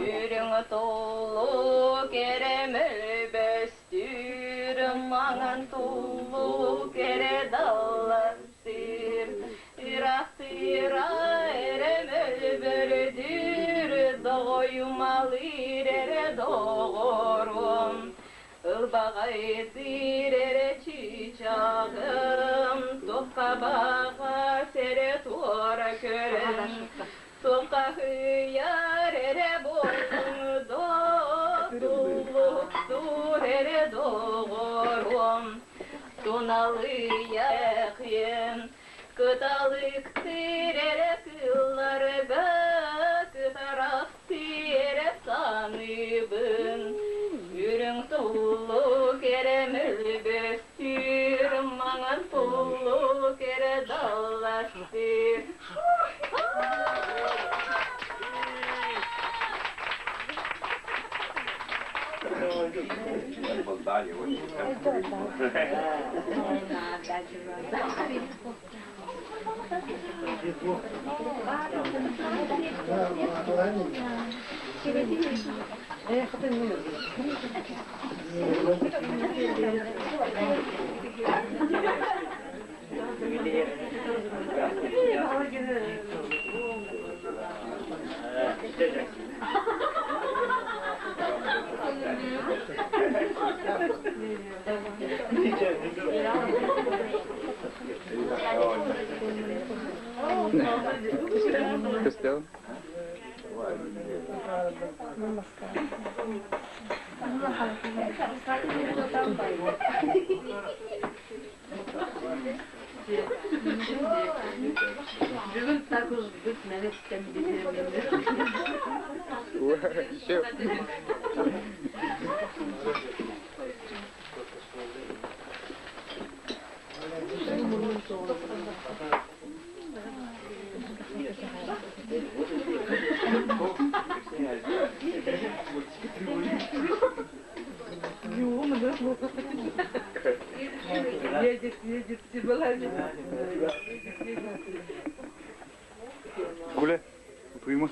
[SPEAKER 5] Үрүҥ туллук эрэ мөлбөстүүр, маҥан туллук эрэ далластыыр, ыраахтыыра эрэ мөлбөрдүүр, доҕойумалыыр эрэ доҕоруом, ылбаҕайдыыр эрэ чыычааҕым, туохха баҕас эрэ туора көрөн, Туоххаһыйар эрэ буоллуҥ доо, туллуктуур эрэ доҕоруом, туналыйахыам, кыталыктыыр эрэ кыылларга кытарахтыы эрэ саныыбын. Үрүҥ туллук эрэ мөлбөстүүр, маҥан туллук эрэ далластыыр.
[SPEAKER 6] Костел.
[SPEAKER 5] Бүгүн так узбут мэлэттэн
[SPEAKER 6] Еще.
[SPEAKER 5] Едет, едет, Едет, едет.
[SPEAKER 6] Гуля, утуймус.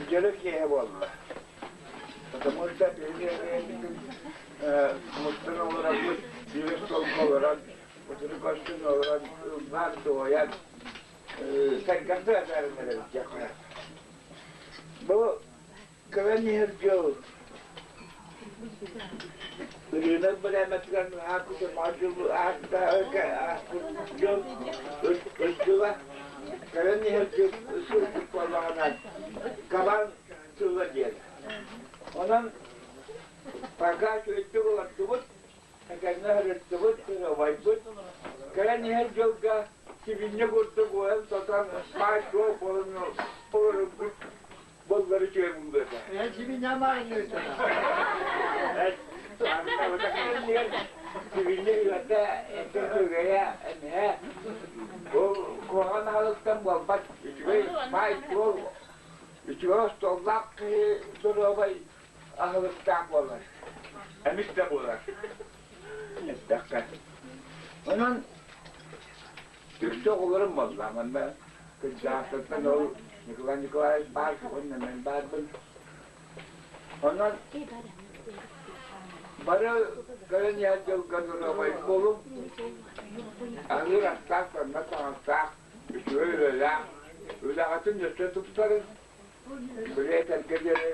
[SPEAKER 4] Дьөрө киэһэ буолла. Потому что биһиги мустан олороммут, биир столга олорон, утары көрсөн олорон, ыллаан туойан, сэргэхтик атааран эрэбит диэххэ. Бу кэлэн иһэр дьыл Ырыынак бэлэмэтигэр ааспыт дьыл ыт дьыла кэлэн иһэр дьыл сылдьыт буоллаҕына кабан сыла диэн. Онон пока үчүгэйдик олордубут, этэҥҥэ сырыттыбыт, убайбыт. Кэлэн иһэр дьылга сибинньэ курдук уойан-тотон, баай-туол буолан олорорбут Боллары үчүгэй булду этэ.
[SPEAKER 2] Сибинньэ маайныыта.
[SPEAKER 4] Сибинньэ үөрдэ, этэ үчүгэйэ, эмиһэ. Бу куһаҕан аһылыктан буолбат үчүгэй баай-туол, үчүгэй остуоллаах киһи доруобай аһылыктаах буолар. Эмис да буолар. Эттэххэ. Онон үксэ оҕолорум буолла. Манна кырдьаҕастартан ол Николай Николаевич баар, уонна мен баарбын. Онон бары көрөн иһэр дьылга доруобай буолуҥ. Аһыыр астаах, санна таҥастаах, үчүгэй үлэлээх, үлэҕитин өссө тупсарыҥ. Били этэргэ диэри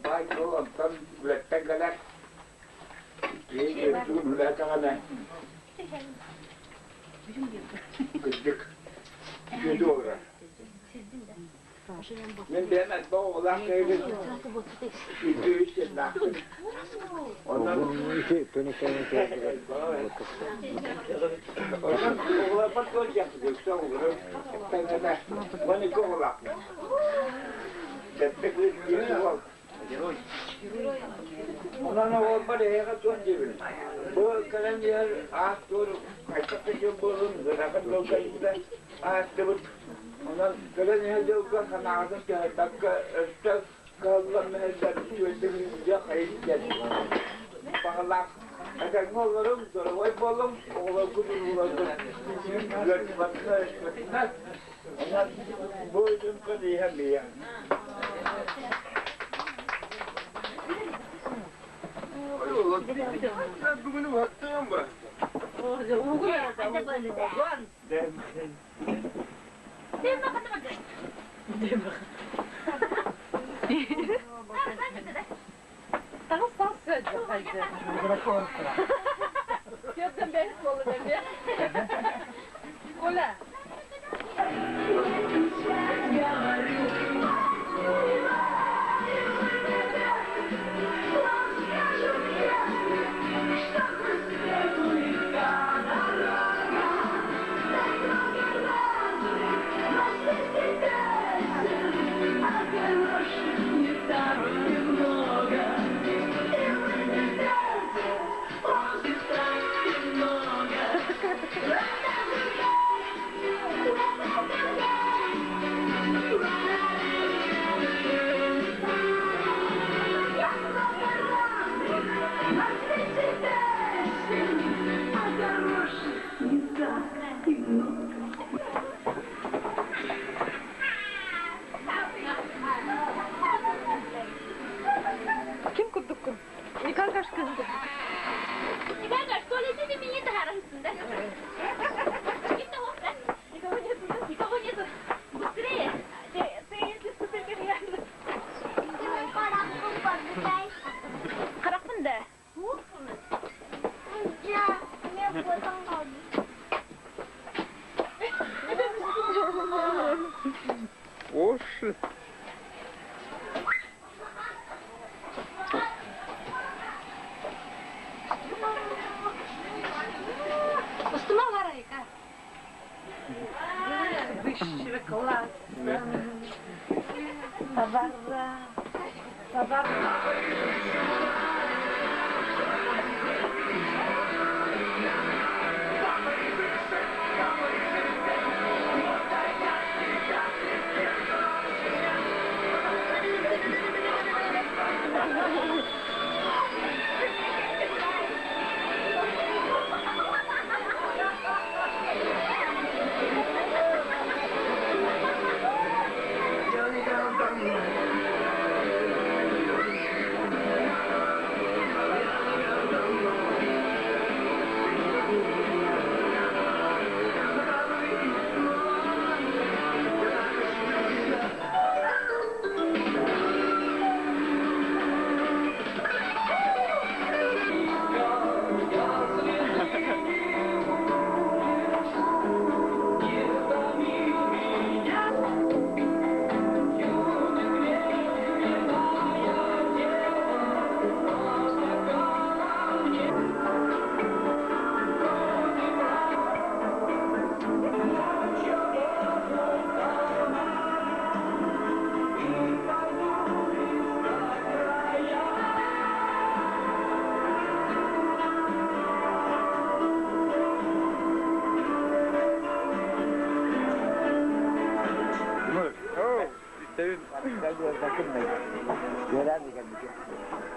[SPEAKER 4] баай-дуол онтон үлэттэн кэлэр. Киһи үрдүгүн үлээтэҕинэ кырдьык үчүгэйдик олорор. Мин бэйэм элбэх оҕолоох киһибин 103 сиэннээхпин. Онон Онон оҕолорбор туох диэхпин өссө оҕолорум тэҥнэнэ 12 оҕолоохпун. Сэттэ кыыс биир уол. Онон оҕолорбор эһиэхэ туох диэбин? Бу кэлэн иһэр аас-туор хайдах да дьыл буоллун, ыарахан дьылга аастыбыт. Онон кэлэн иһэр дьылга санааҕытын түһэрбэккэ, өссө кыһаллан мэһэйдэр үчүгэйдик илдьэ хайын диэн баҕалаах этэҥҥэ олоруҥ, доруобай буолуҥ, оҕолоргут урууларгыт үөрдүбэтинэр, Онон бу үтүҥкэн иһэн миэхэ.
[SPEAKER 6] Бүгүн уһаттыам ба.
[SPEAKER 3] Таҕыс таҕыс сылдьар. Петр бэс буолла дэмиэ. Коля. Ким курдуккун? Николай кызы курдук.
[SPEAKER 10] Николай, туалете меня таһаарасың да? Никого нету, никого нету. Быстрее! Ты, ты если ступенька Харахпын да.
[SPEAKER 6] Ош.
[SPEAKER 3] Устума барайка. Высшего класса. Повара. Повара.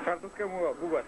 [SPEAKER 6] Картошка муга, бу бар.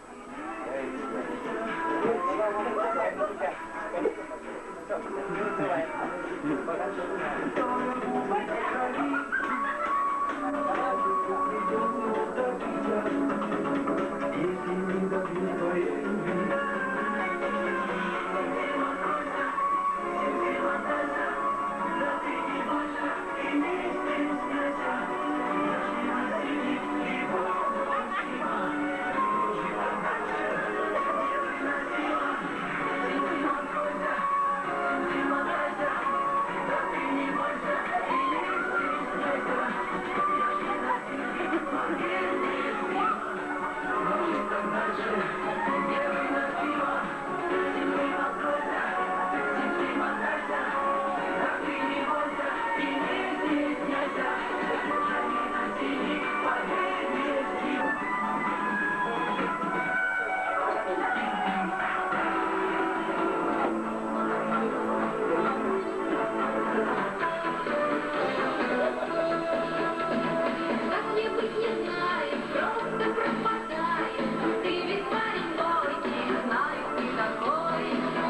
[SPEAKER 10] Как мне быть, не знаю, просто пропадаю. Ты ведь парень бойкий, знаю, ты такой.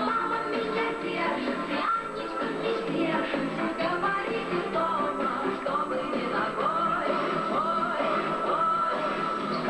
[SPEAKER 10] Мама меня держит, пряничком не держит. Говорите дома, чтобы не ногой. Ой, ой.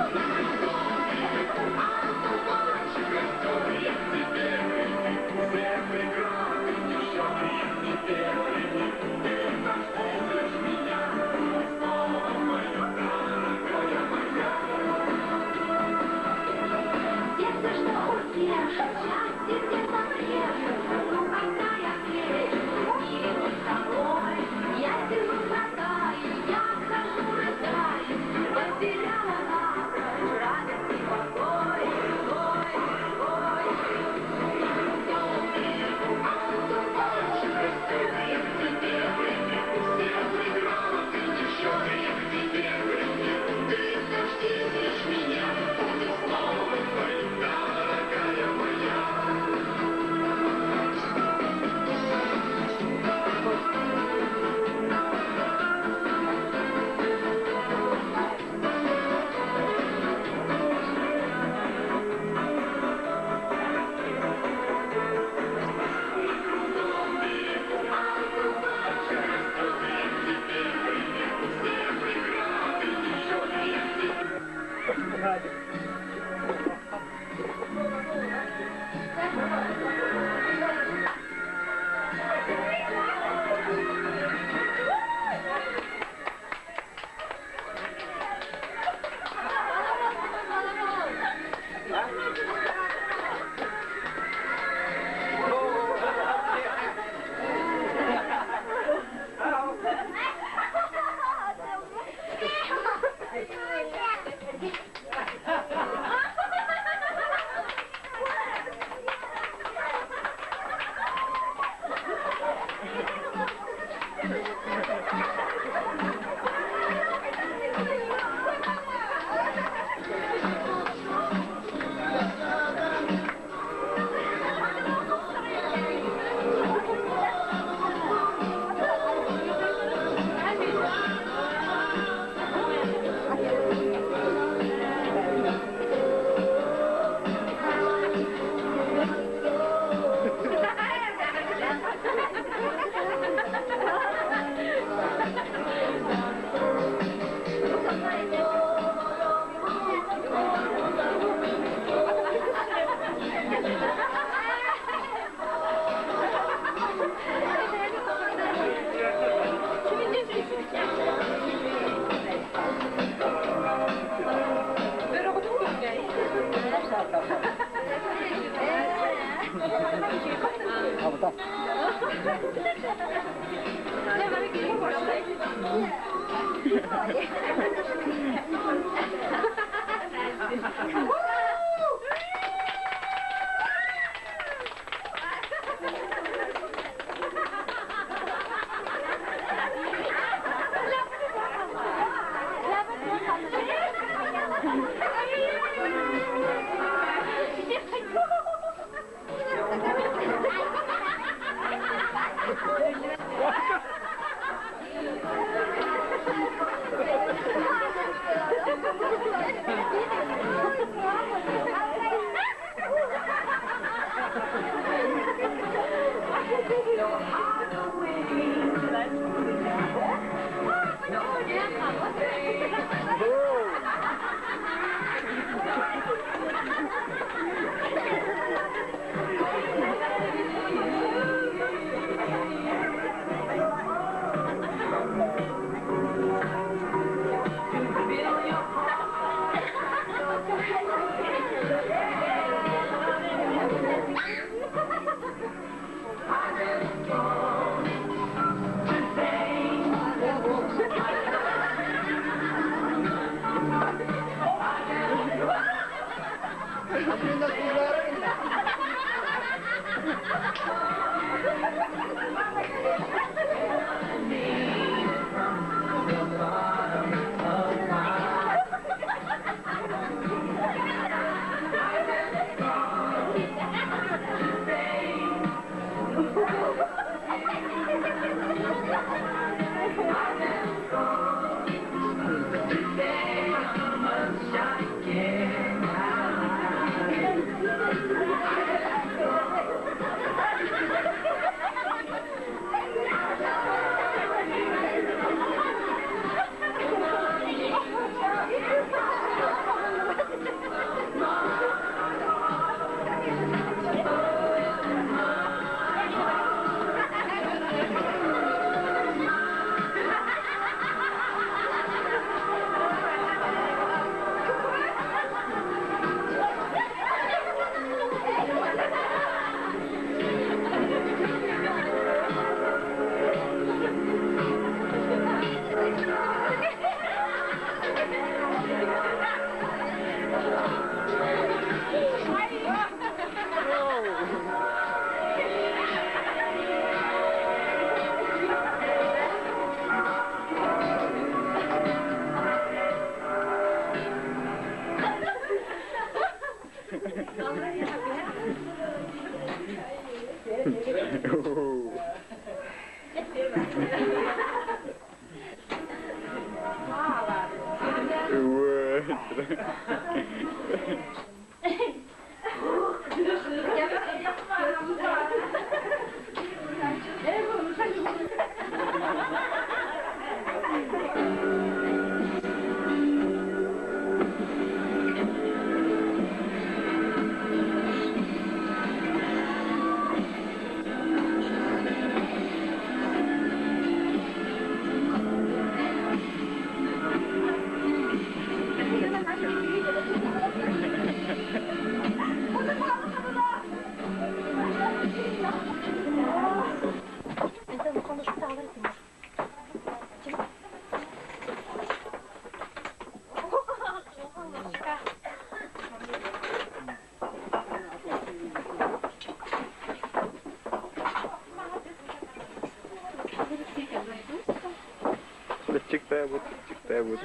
[SPEAKER 6] Чиктая будет, чиктая будет.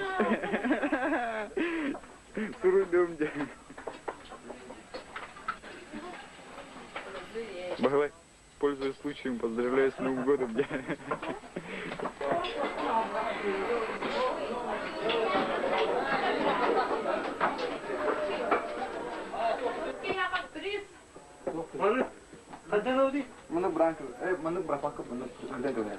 [SPEAKER 6] Суруйдум дьэ. Баһылай, пользуясь случаем, поздравляю с Новым годом.
[SPEAKER 11] Маны бранка, маны брапака, маны где говорят.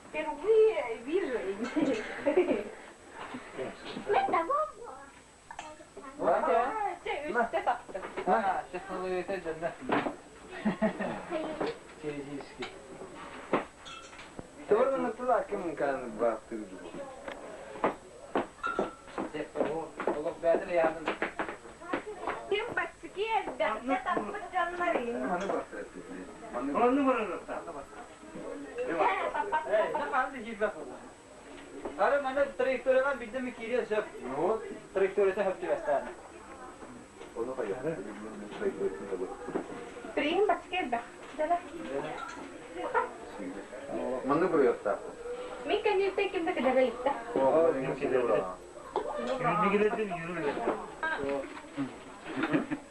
[SPEAKER 1] Впервые вижу.
[SPEAKER 11] Тыла ким кэлэн бырахтыр дуу.
[SPEAKER 7] Олох бэйэтин ыйаатын.
[SPEAKER 1] Ким баччыки элбэхтэ таппыт дьоннорун.
[SPEAKER 11] Маны бырахтыр.
[SPEAKER 9] Маны бырахтыр.
[SPEAKER 7] Ары маны траекториядан билдим киириэн сөп. Траекторията хөп түбэстээн.
[SPEAKER 11] Оны хайа.
[SPEAKER 1] Приим баччыки элбэх.
[SPEAKER 11] Маны бырыяттаах.
[SPEAKER 3] Мин кэнниттэн ким да кэлэрэ ыйытта.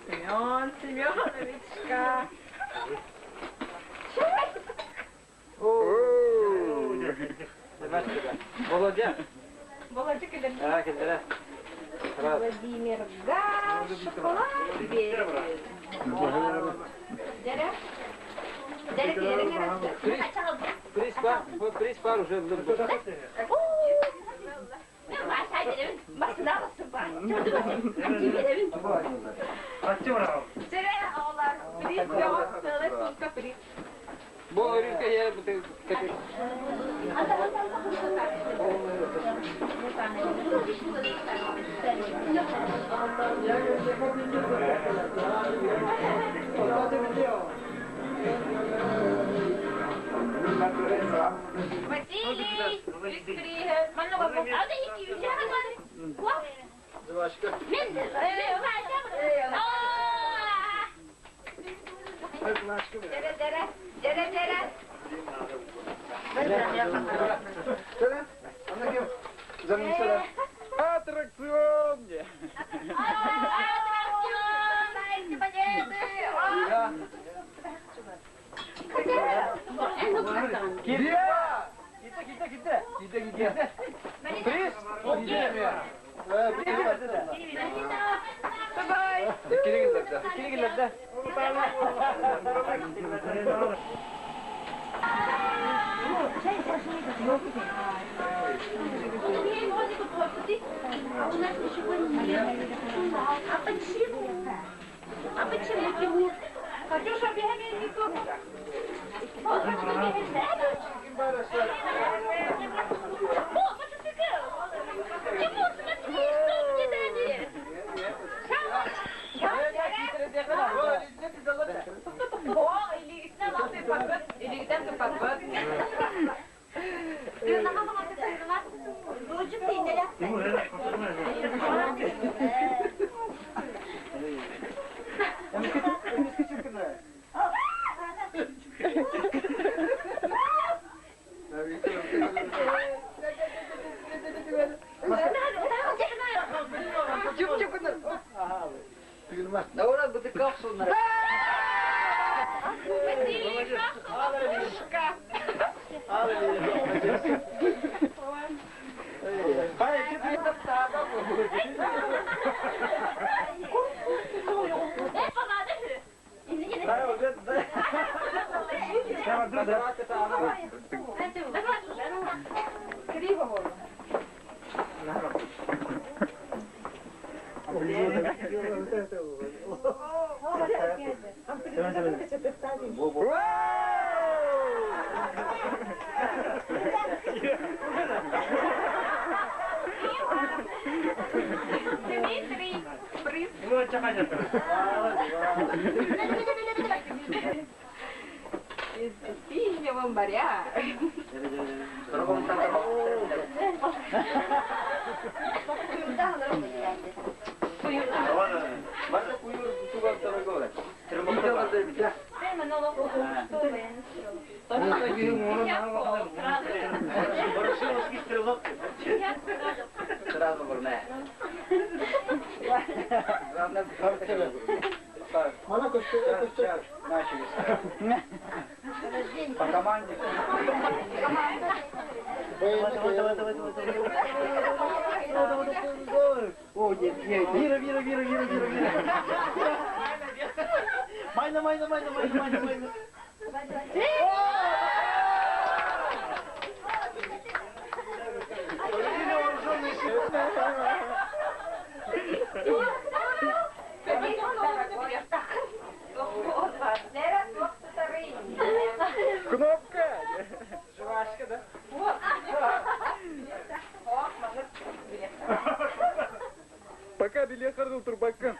[SPEAKER 5] Семен Семеновичка.
[SPEAKER 7] Володя.
[SPEAKER 1] Володя кэлэр.
[SPEAKER 7] А, кэллэрэ.
[SPEAKER 1] Владимирга шоколад берет. Дәрә. Дәрә килерин
[SPEAKER 7] Приз бар, приз бар уже. Бу өрүккэ я
[SPEAKER 3] Василий,
[SPEAKER 6] Аттракцион!
[SPEAKER 7] Киде! Киде, киде, киде. Киде, киде. Приз!
[SPEAKER 5] Bye-bye.
[SPEAKER 7] Кире киллерде.
[SPEAKER 3] А у нас ничего нет. А почему? А почему Тимур?
[SPEAKER 1] Катюша, бегай не то.
[SPEAKER 3] О, мотоцикл! Тимур, смотри, что мне дали!
[SPEAKER 5] О, илигитен тыппаппыт, илигитен тыппаппыт.
[SPEAKER 7] Наурат бытыкка охсуннар.
[SPEAKER 5] Дмитрий, приз. Из синего моря.
[SPEAKER 7] Сразу бурная.
[SPEAKER 2] Мана көстө, көстө.
[SPEAKER 7] Начали. По команде. О, нет, нет, Вира, Вира, Вира, Вира, Вира, Вира. Майна, майна, майна, майна, майна, майна.
[SPEAKER 6] Кнопка!
[SPEAKER 7] Жвачка, да?
[SPEAKER 5] Вот.
[SPEAKER 6] Билиэххэ, билиэххэ дыл турбаккын.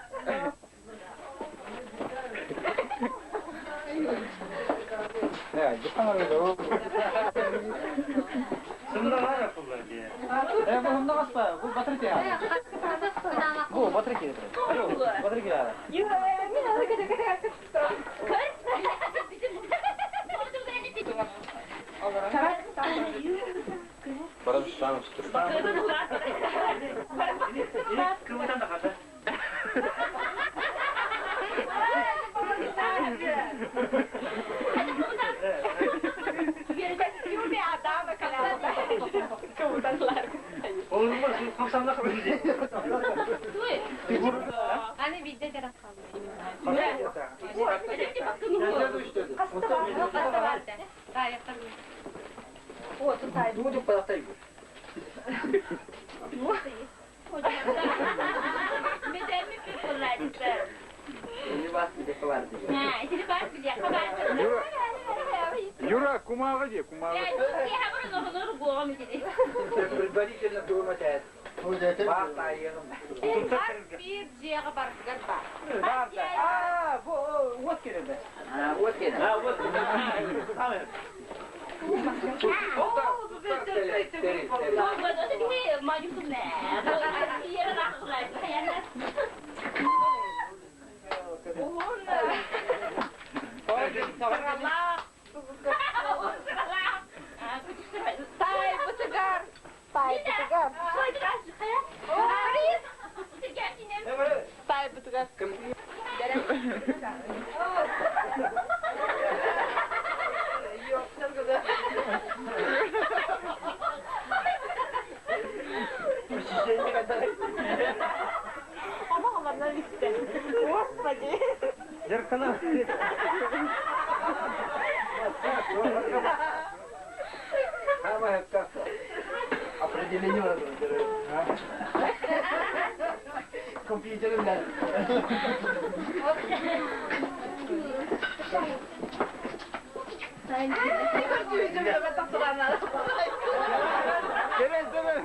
[SPEAKER 6] Юра, кумааҕы дии, кумааҕы.
[SPEAKER 4] Предварительно думать
[SPEAKER 1] Биир дьиэҕэ барытыгар баар.
[SPEAKER 11] Аа, бу уот кэлэлэ.
[SPEAKER 4] Уот кэлэ.
[SPEAKER 6] Кэлэн, кэлэн.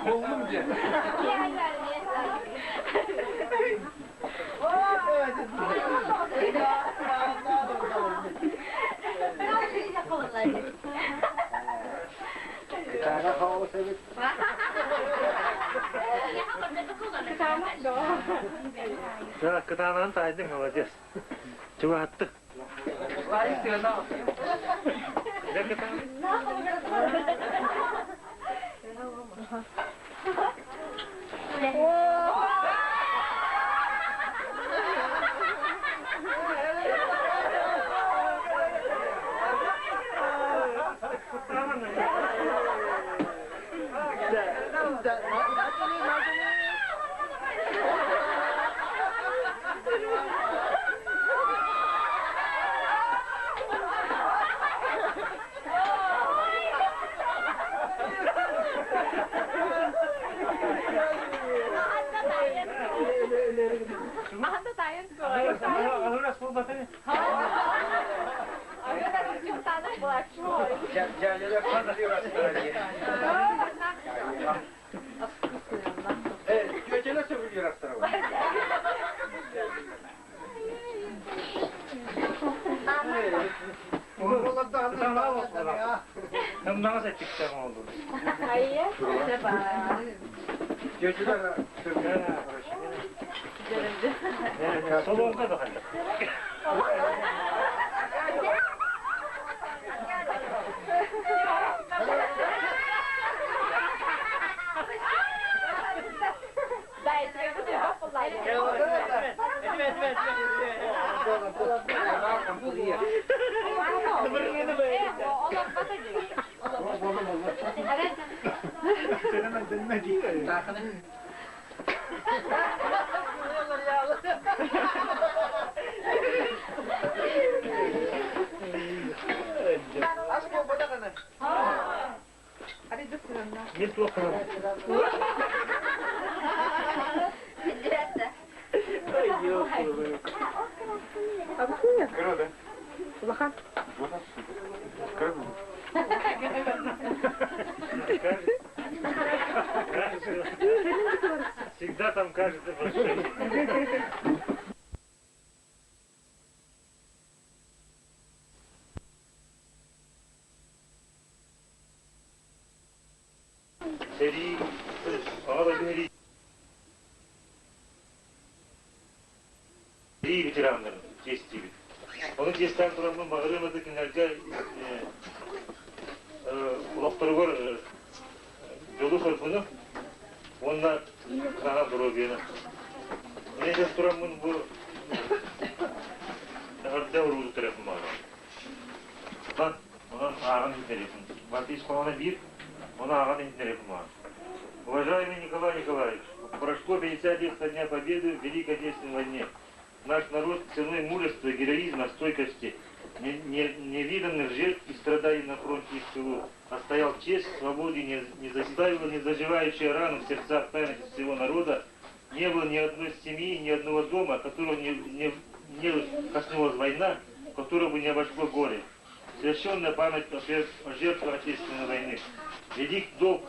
[SPEAKER 11] Коллум диэн.
[SPEAKER 9] Кытаанан таайдың, молодец. Чугаһатты.
[SPEAKER 6] Кыра да?
[SPEAKER 1] Улахан.
[SPEAKER 6] Улахан. Кыра бу.
[SPEAKER 9] Всегда там кажется большой. Сэрии, аҕа дойду сэрии ветераннарын чиэстиибит. Ону чиэстээн тураммын баҕарыам этэ кинилэргэ олохторугар дьолу-соргуну уонна саҥа доруобуйаны. Мин тураммын бу эҕэрдэ урууту төрөппүм баҕарабын. Онон ааҕан иһиттэриэхпин. Барыта ис хоһооно биир, ону ааҕан иһиттэриэхпин баҕарабын. Уважаемый Николай Николаевич, прошло 50 лет со Дня Победы в Великой Отечественной войне. Наш народ ценой мужества, героизма, стойкости, невиданных жертв и страданий на фронте и в тылу отстоял честь, свободу и не заставил незаживающие раны в сердцах памяти всего народа. Не было ни одной семьи, ни одного дома, которого не коснулась война, которого бы не обошло горе. Священная память о жертвах Отечественной войны. Велик долг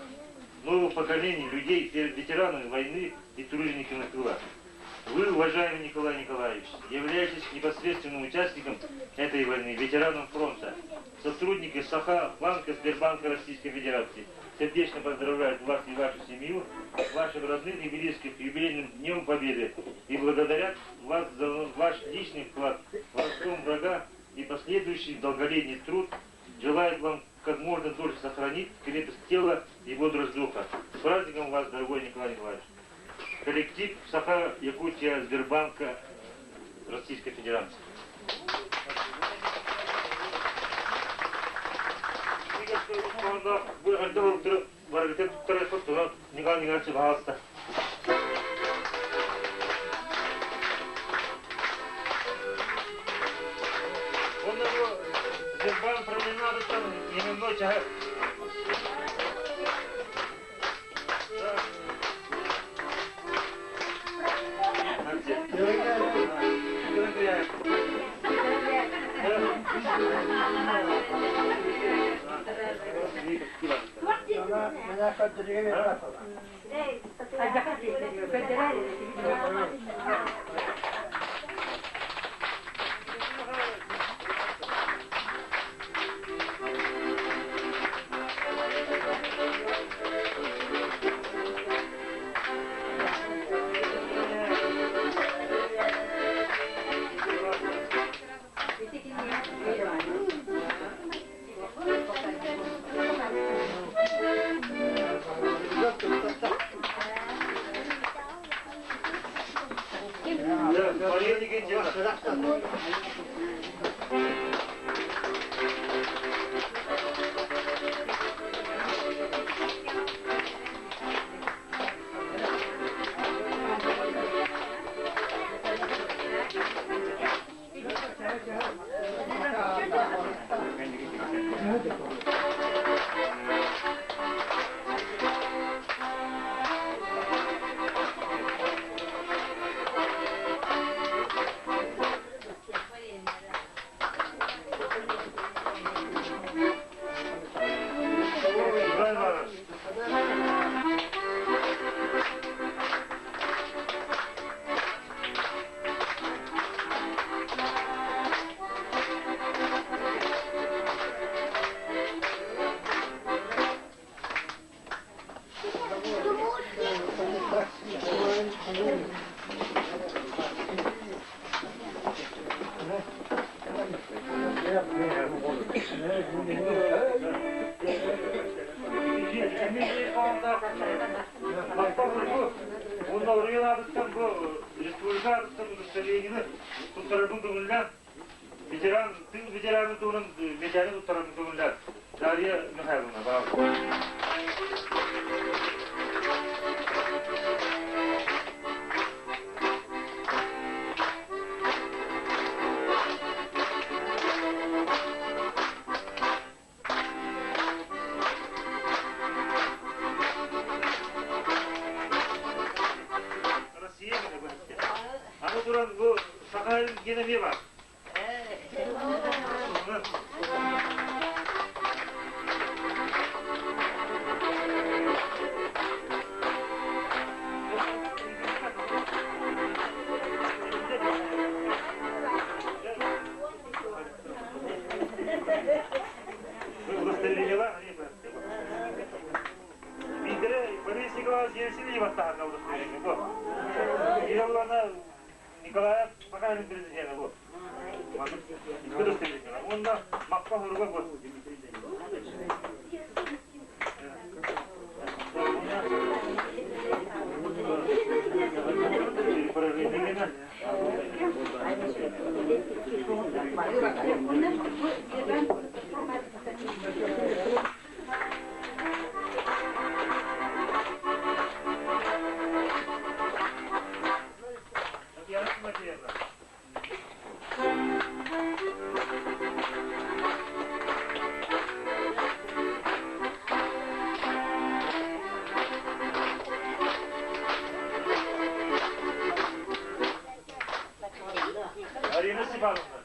[SPEAKER 9] нового поколения людей перед ветеранами войны и тружениками тыла. Вы, уважаемый Николай Николаевич, являетесь непосредственным участником этой войны, ветераном фронта, сотрудники Саха Банка Сбербанка Российской Федерации. Сердечно поздравляют вас и вашу семью, ваших родных и близких юбилейным Днем Победы и благодарят вас за ваш личный вклад в разгром врага и последующий долголетний труд. Желает вам как можно дольше сохранить крепость тела и бодрость духа. С праздником вас, дорогой Николай Николаевич! Коллектив Саха Якутия Сбербанка Российской Федерации. Николай Николаевич, пожалуйста. Сбербанк променадыттан именной чаһы. Ветеран, тыл ветераны туһунан медали туттарарын көҥүллээн Дарья Михайловна, браво. Россия Аны туран бу Сахалин гене бар. Биирдэрэ Борис Николаевич Елисеевич баттаһан удостоверение бу. Илаллана Николаев пока президента бу. Удостоверение. Онно Макка хоруга бу. Татьяна Тимофеевна. Арина Степановна.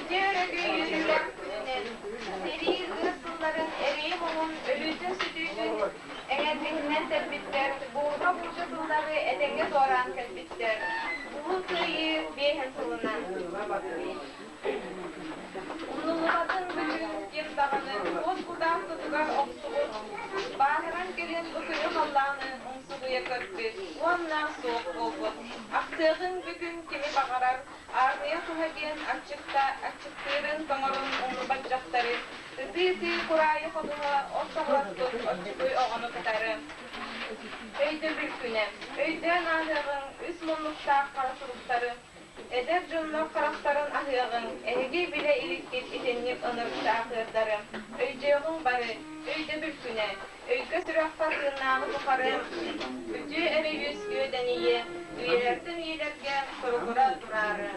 [SPEAKER 5] Үтүө өрөгөй үөрүүлээх күнүнэн сэрии ыар сылларын эрэйи-муҥун өлүүтүн-сүтүүтүн эҥэрбитинэн тэлбиттэр, буурҕа-буулдьа сыллары этэҥҥэ туораан кэлбиттэр. Улуу Кыайыы биэһин сылынан. Умнуллубатын бүтүн ким даҕаны уот кутаах тутугар охсубут, бааһыран кэлин бу күнү халлааны умсугуйа көрбүт уонна суох буолбут. Ахтыаҕыҥ бүгүн кими баҕарар Аармыйа туһа диэн аччыкта аччыктыырын тоҥорун умнубат дьахтары, ытыы-ытыы кураайы ходуһа от тоҕолоспут оччугуй оҕону кытары. Өйдөбүл күнэ. Өйдөөн ааһыаҕыҥ үс муннуктаах хара суруктары, эдэр дьоннор харахтарын аһыаҕыҥ, эһиги билэ иликкит итинник ынырыктаах ыардары. Өйдүөҕүҥ бары, өйдөбүл күнэ. Өйгө-сүрэххэ тыыннааҕы тухары үтүө эрэ үөскүө дэнийиэ, үйэлэртэн үйэлэргэ суругура тураары.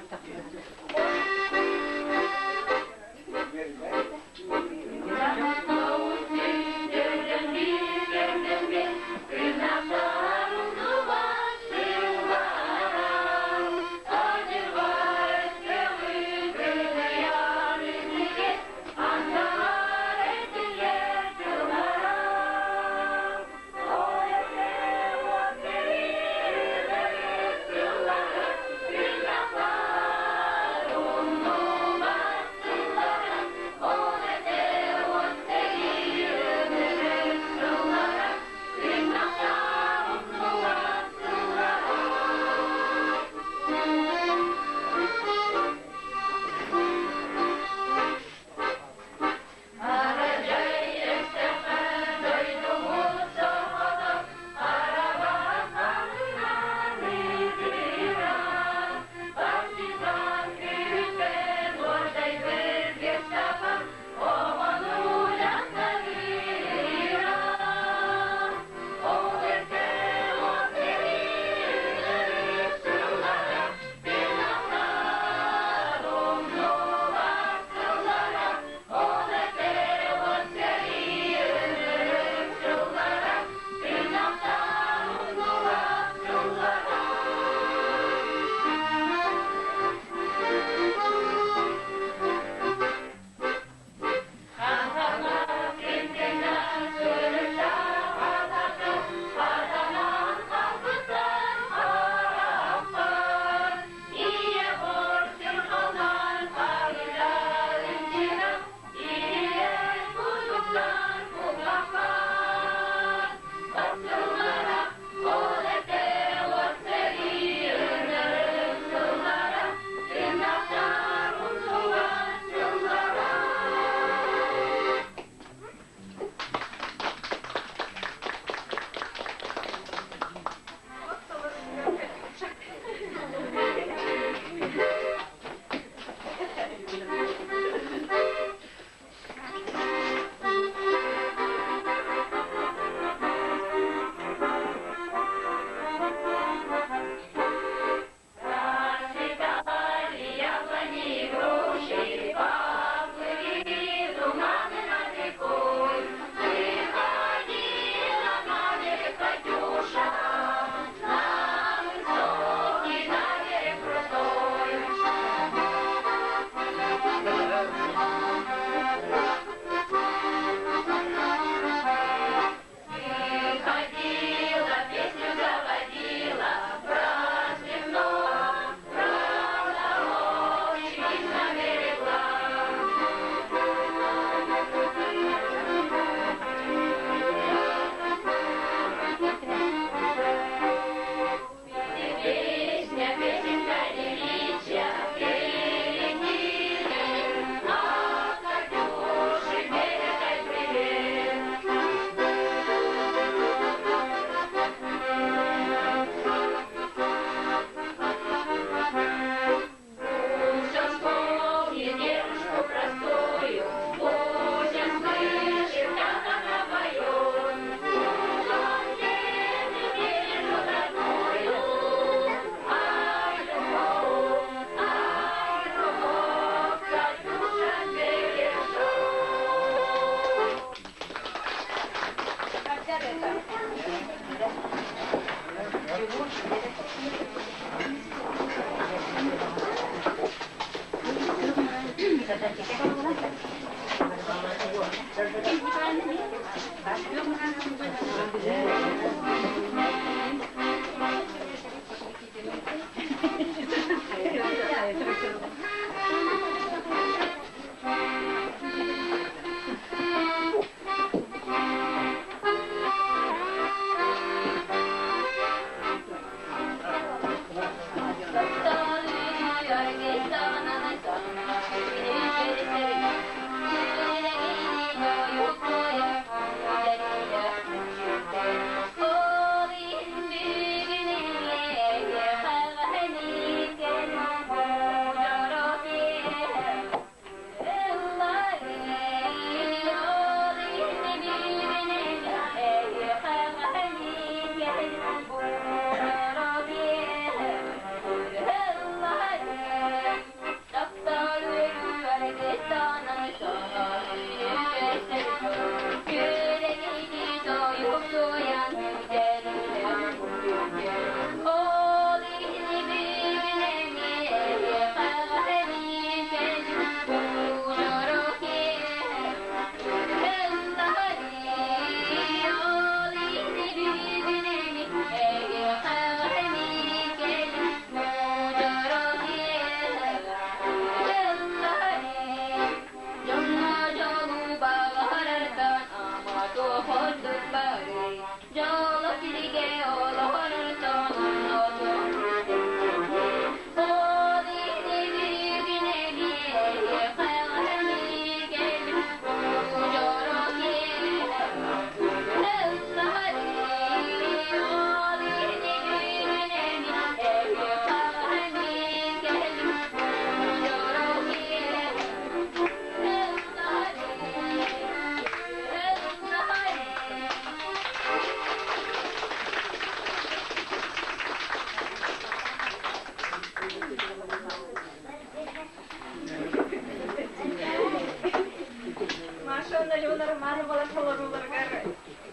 [SPEAKER 5] Маша Алена Романова толорууларыгар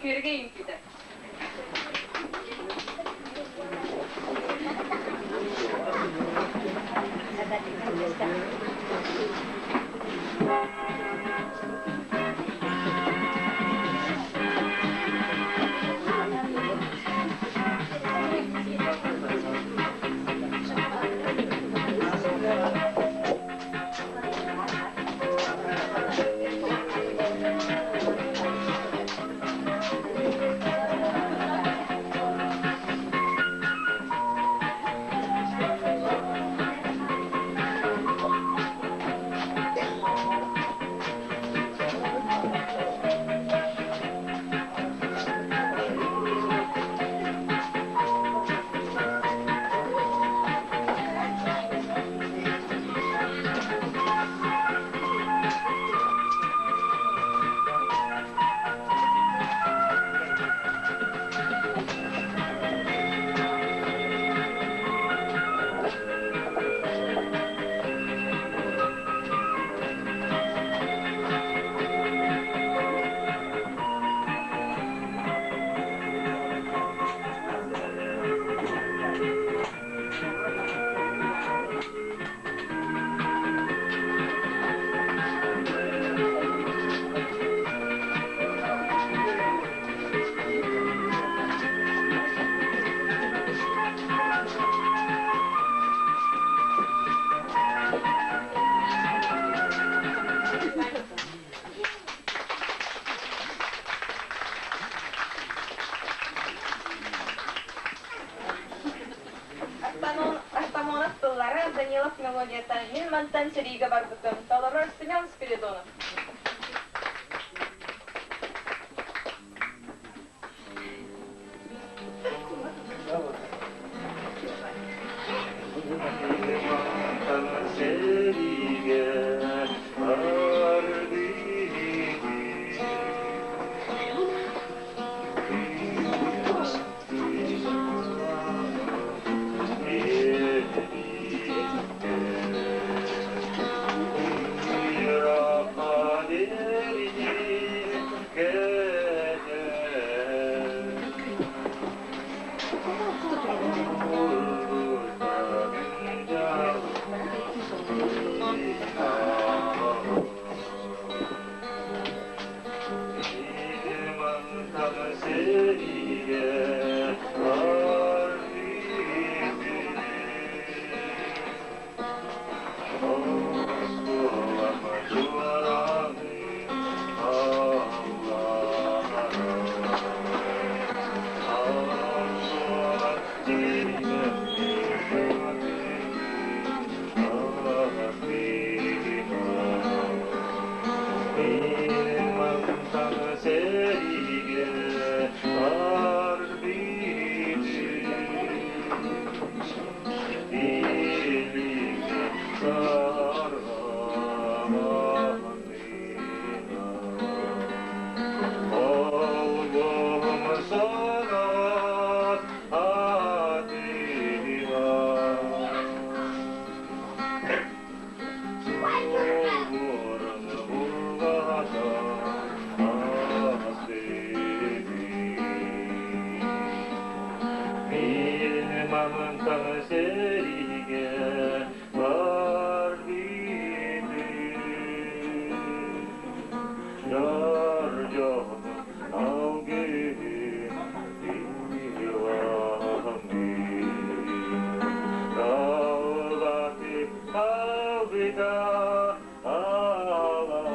[SPEAKER 5] Күөрэгэй үҥкүүтэ. Артамонов тыллара, Данилов мелодията «Мин мантан сэриигэ барбытым» толорор Семен Спиридонов.
[SPEAKER 9] Мамонтан сэриигэ барбытым. Дар дьонум алгыһын ылааммын. Талбаты талбыта алаһын.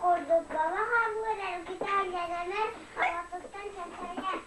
[SPEAKER 8] курдук баба хаамыыр эргитэ-алларанар, аҕатыттан чачайар.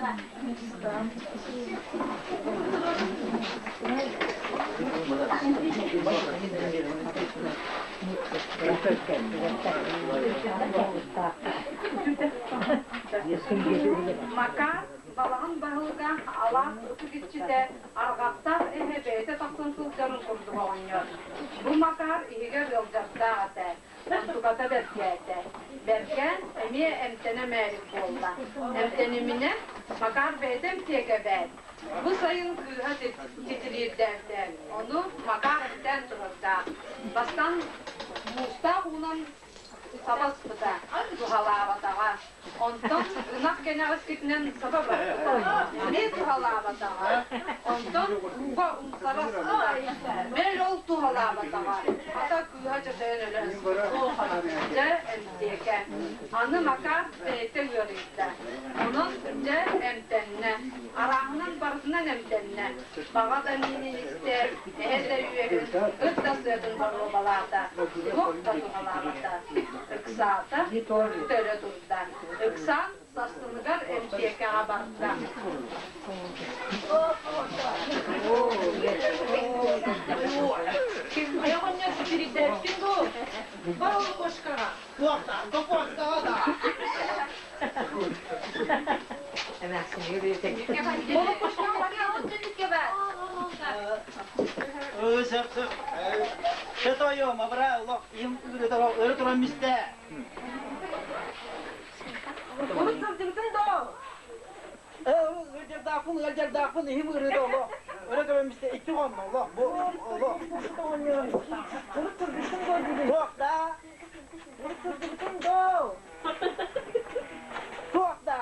[SPEAKER 5] Макар балаҕан баһылыга алаас ытык иччитэ арҕахтаах эһэ бэйэтэ тахсан сылдьарын курдук оҕонньор. Бу Макар иһигэр ыалдьардаах этэ. Онтуката бэргээтэ. Бэргээн эмиэ эмтэнэ мээрик буолла. Эмтэниминэ Макар бэйэтэ эмтиэкэ эбээт. Бу сайын кыыһа титириирдээбитэ. Ону Макар эмтээн турардаах. Бастаан муустаах уунан саба ыспыта, туһалаабатаҕа. Онтон ынах кэнэҕэскитинэн саба барбыта, эмиэ туһалаабатаҕа. Онтон ууга умсара сыта, бэл ол туһалаабатаҕа. Хата кыыһа чачайан өлө сыспыта. Дьэ, эмтиэкэ. Аны Макар бэйэтэ ыарыйда. Онон дьэ эмтэннэ. Арааһынан барытынан эмтэннэ. Баҕа да миинин истэ, эһэ да үөһүн, ыт да сыатын боруобалаата. Туох да туһалаабата. Ыксаата, төлө турда. Ыксаан сарсыныгар эмтиэкэҕэ барда.
[SPEAKER 1] Айаҕынньа ситирийдээппин дуу? Бар ол кошкаҕа.
[SPEAKER 2] Туохтаах да. Сөп сөп. Шетойом, абра олох им өрө туран мистэ.
[SPEAKER 1] Урут сылдьыбытын доо.
[SPEAKER 2] Ыалдьардаахпын, ыалдьардаахпын, иһим ыарыыта олох. Өрө туран мистэ икки хонно олох бу олох.
[SPEAKER 1] Урут сылдьыбытын доо дии.
[SPEAKER 2] Туох да?
[SPEAKER 1] Урут сылдьыбытын доо.
[SPEAKER 2] Туох да?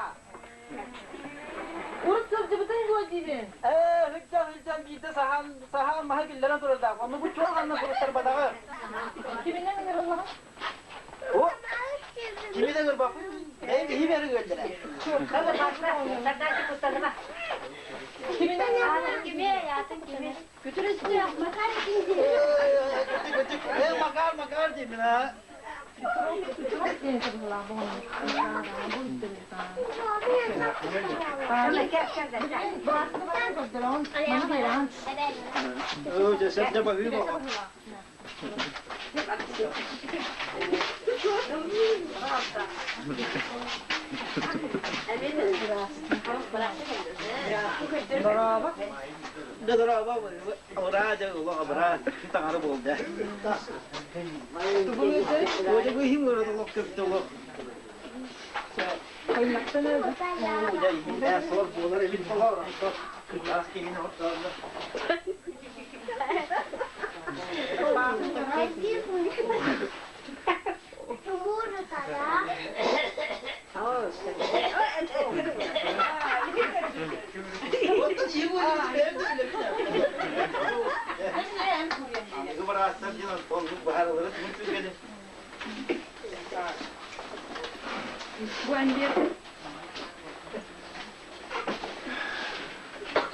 [SPEAKER 1] Урут сылдьыбытыҥ дуо диибин?
[SPEAKER 2] Ээ, сылдьан сылдьан биирдэ саһаан саһаан маһы киллэрэн турардаах. Онно бу чуол ханна суруттарбатаҕы.
[SPEAKER 1] Киминэн ыҥырыллаҕын?
[SPEAKER 2] О, кими да ыҥырбаппын. Бэйэм иһим эрэ ыалдьара.
[SPEAKER 1] Киминэн
[SPEAKER 3] Аатын кими, аатын кими?
[SPEAKER 1] Күтүрүстүөх,
[SPEAKER 8] Макар ким
[SPEAKER 2] Ээ, Макар, Макар диибин аа. Оо, дьэ, сөп дьэ баһыы буолла.
[SPEAKER 1] Дорообо.
[SPEAKER 2] Да дорообо, Абыраа дьэ олох абыраа таҥара буолда. Тугу иһин көрөн олох көптө олох. Дьэ иһиннээх суор буолар эбит болор онто кырдьаҕас киһини ортооллор. Аныгы быраастар диэн оннук быһаарылары тугун түргэни.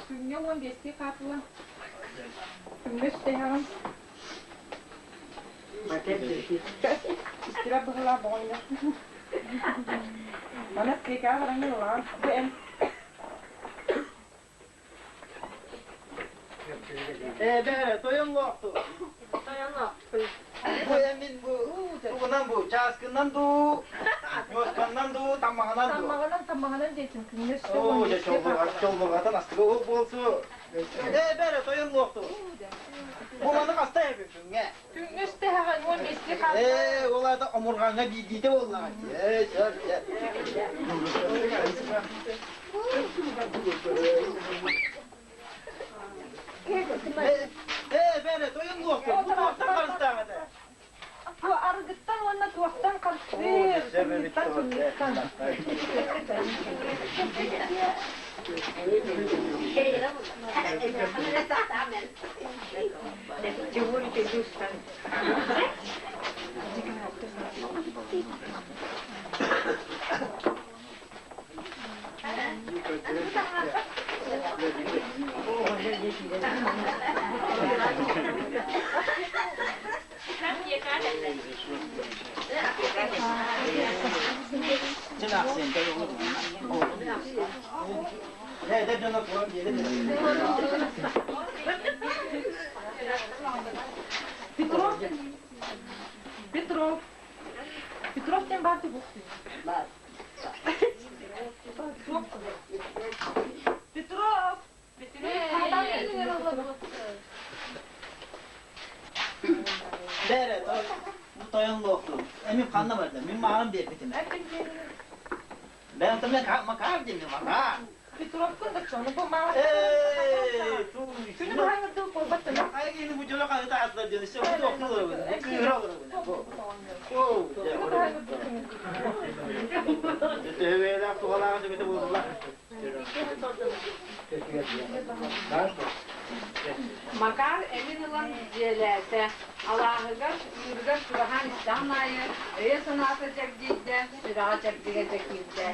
[SPEAKER 5] Күҥҥэ уон биэстии хаапыла. Күҥҥэ үстэһэҕин. Истибэт быһыылаах боҕойдо. Маны аптекаҕа бараҥҥын ылаҕын. Бу эн
[SPEAKER 2] Ээ, бээрэ, тойон лоохту.
[SPEAKER 5] Тойон лоохту.
[SPEAKER 2] Бу эмин бу тугунан бу чааскыннан дуу, ньуосканнан дуу, таммаҕынан дуу.
[SPEAKER 5] Таммаҕынан, таммаҕынан диэтим күҥҥэ өссө
[SPEAKER 2] Оо, дьэ, чолбугатан астыга ол буолсу. Ээ, бээрэ, тойон лоохту. Бу маны хаста эбиппиҥҥэ?
[SPEAKER 5] Күҥҥэ үстэһэҕин уон биэстии хаалла.
[SPEAKER 2] Ээ, ол аата омурҕаҥҥа биирдиитэ буоллаҕа. Ээ, сөп, сөп. Ээ, бээрэ, тойон луохтун, бу туохтан харыстаах этэ?
[SPEAKER 5] Бу арыгыттан уонна туохтан харыстыыр? Сымыыттан, сымыыттан.
[SPEAKER 11] Эдэр дьоно туран биэрэн
[SPEAKER 5] Петров. Петров. Петров диэн баар
[SPEAKER 11] Баар.
[SPEAKER 5] Петров.
[SPEAKER 11] Бэрэ, бу тойон лоохтун. Эмин ханна барда? Мин маарым биэрбитим. Бэйэм мен макар диэн макар.
[SPEAKER 5] Петровкун да чону бу маа.
[SPEAKER 11] Эй,
[SPEAKER 5] Күнү баһаңырдыы буолбаттын.
[SPEAKER 11] Айгини бу дьоно хаһыта атла диэн өссө бу тохтолор. Кыыра олорбун. Оо, Төһөбөйлөөх туһалаах сөбөтө буолла.
[SPEAKER 12] Макар эмин ылан дьиэлээтэ, алааһыгар, ыырыгар чугаһаан истэҕин аайы өйө-санаата чэгдийдэ, сүрэҕэ чэбдигэ дьэ киирдэ.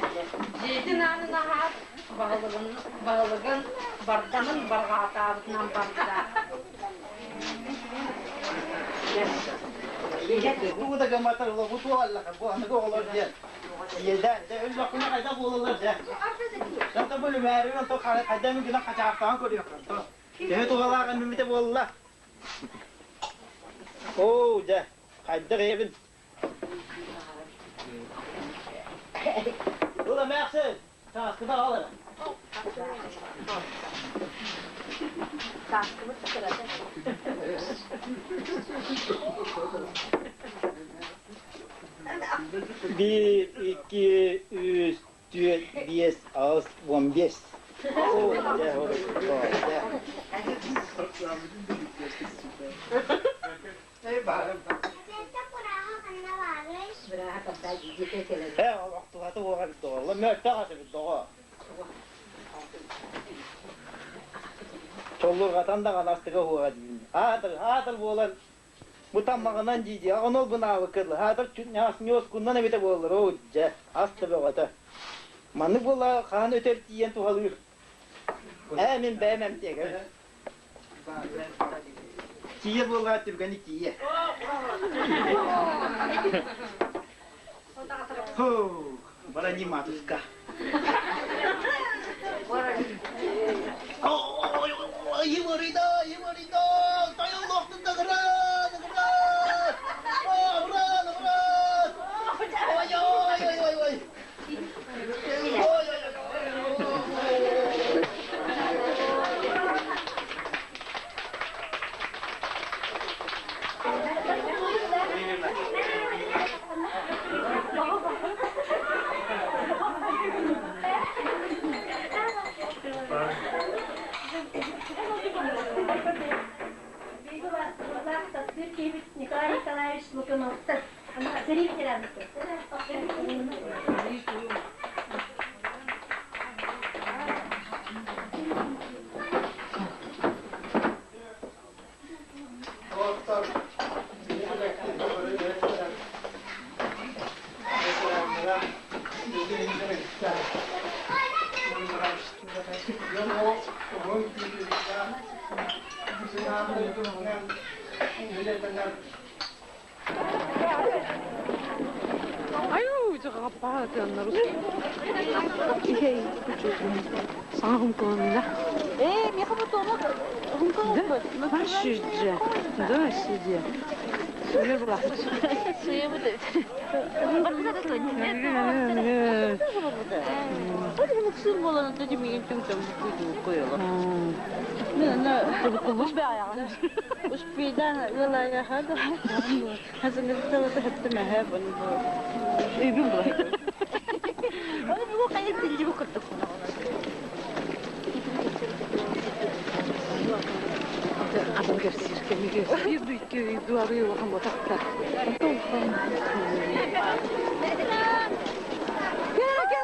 [SPEAKER 12] Дьиэтин аанын аһаат, баһылыгын, баһылыгын бардамын барҕаатаабытынан барда.
[SPEAKER 11] Тугу да гымматар бу туох бу аныгы оҕолор диэн Иэдээн, дьэ өллөхпүнэ хайдах буолаллар дьэ. Дьэ бу үлүмээрин онто хайдах гына хачаахтаан көрүөххүн то. Төһө туһалаах эммитэ буолла. Оо, дьэ, хайдах ийэбин. Ыла эмээхсин, чааскыта аҕал эрэ.
[SPEAKER 1] Чааскыбыт кырата.
[SPEAKER 11] Биир, икки, үс, түөрт, биэс, аҕыс, уон биэс. Оо, дьэ, дьэ. Ээ, охтубата уоҕа эбит доҕор. Мөлтөх ас эбит доҕор. Чоллурҕатан даҕаны астыга уоҕа диибин. Аатыр, аатыр буолан Бу таммаҕынан дии-дии аҕын ол гынаабыккын аатар ньуоскуннан эбитэ буоллар, оо дьэ, ас да бөҕөтө. Маннык буолла хаһан өтөр тиийэн туһалыыр. Ээ, мин бэйэм эмтиэгэбин. Тиийэр буоллаҕа түргэнник тиийэ. Фу, барани матушка. Йымырыйда, йымырыйда, тайыллохтун дагыран, дагыран, абыран, абыран. Ой, ой, ой, ой, ой. Ой, ой, ой.
[SPEAKER 1] Николай Николаевич Лукиновтар. Сэрии ветераннар.
[SPEAKER 3] Э, меха потом.
[SPEAKER 12] Да, сидя. Да, сидя. Кел,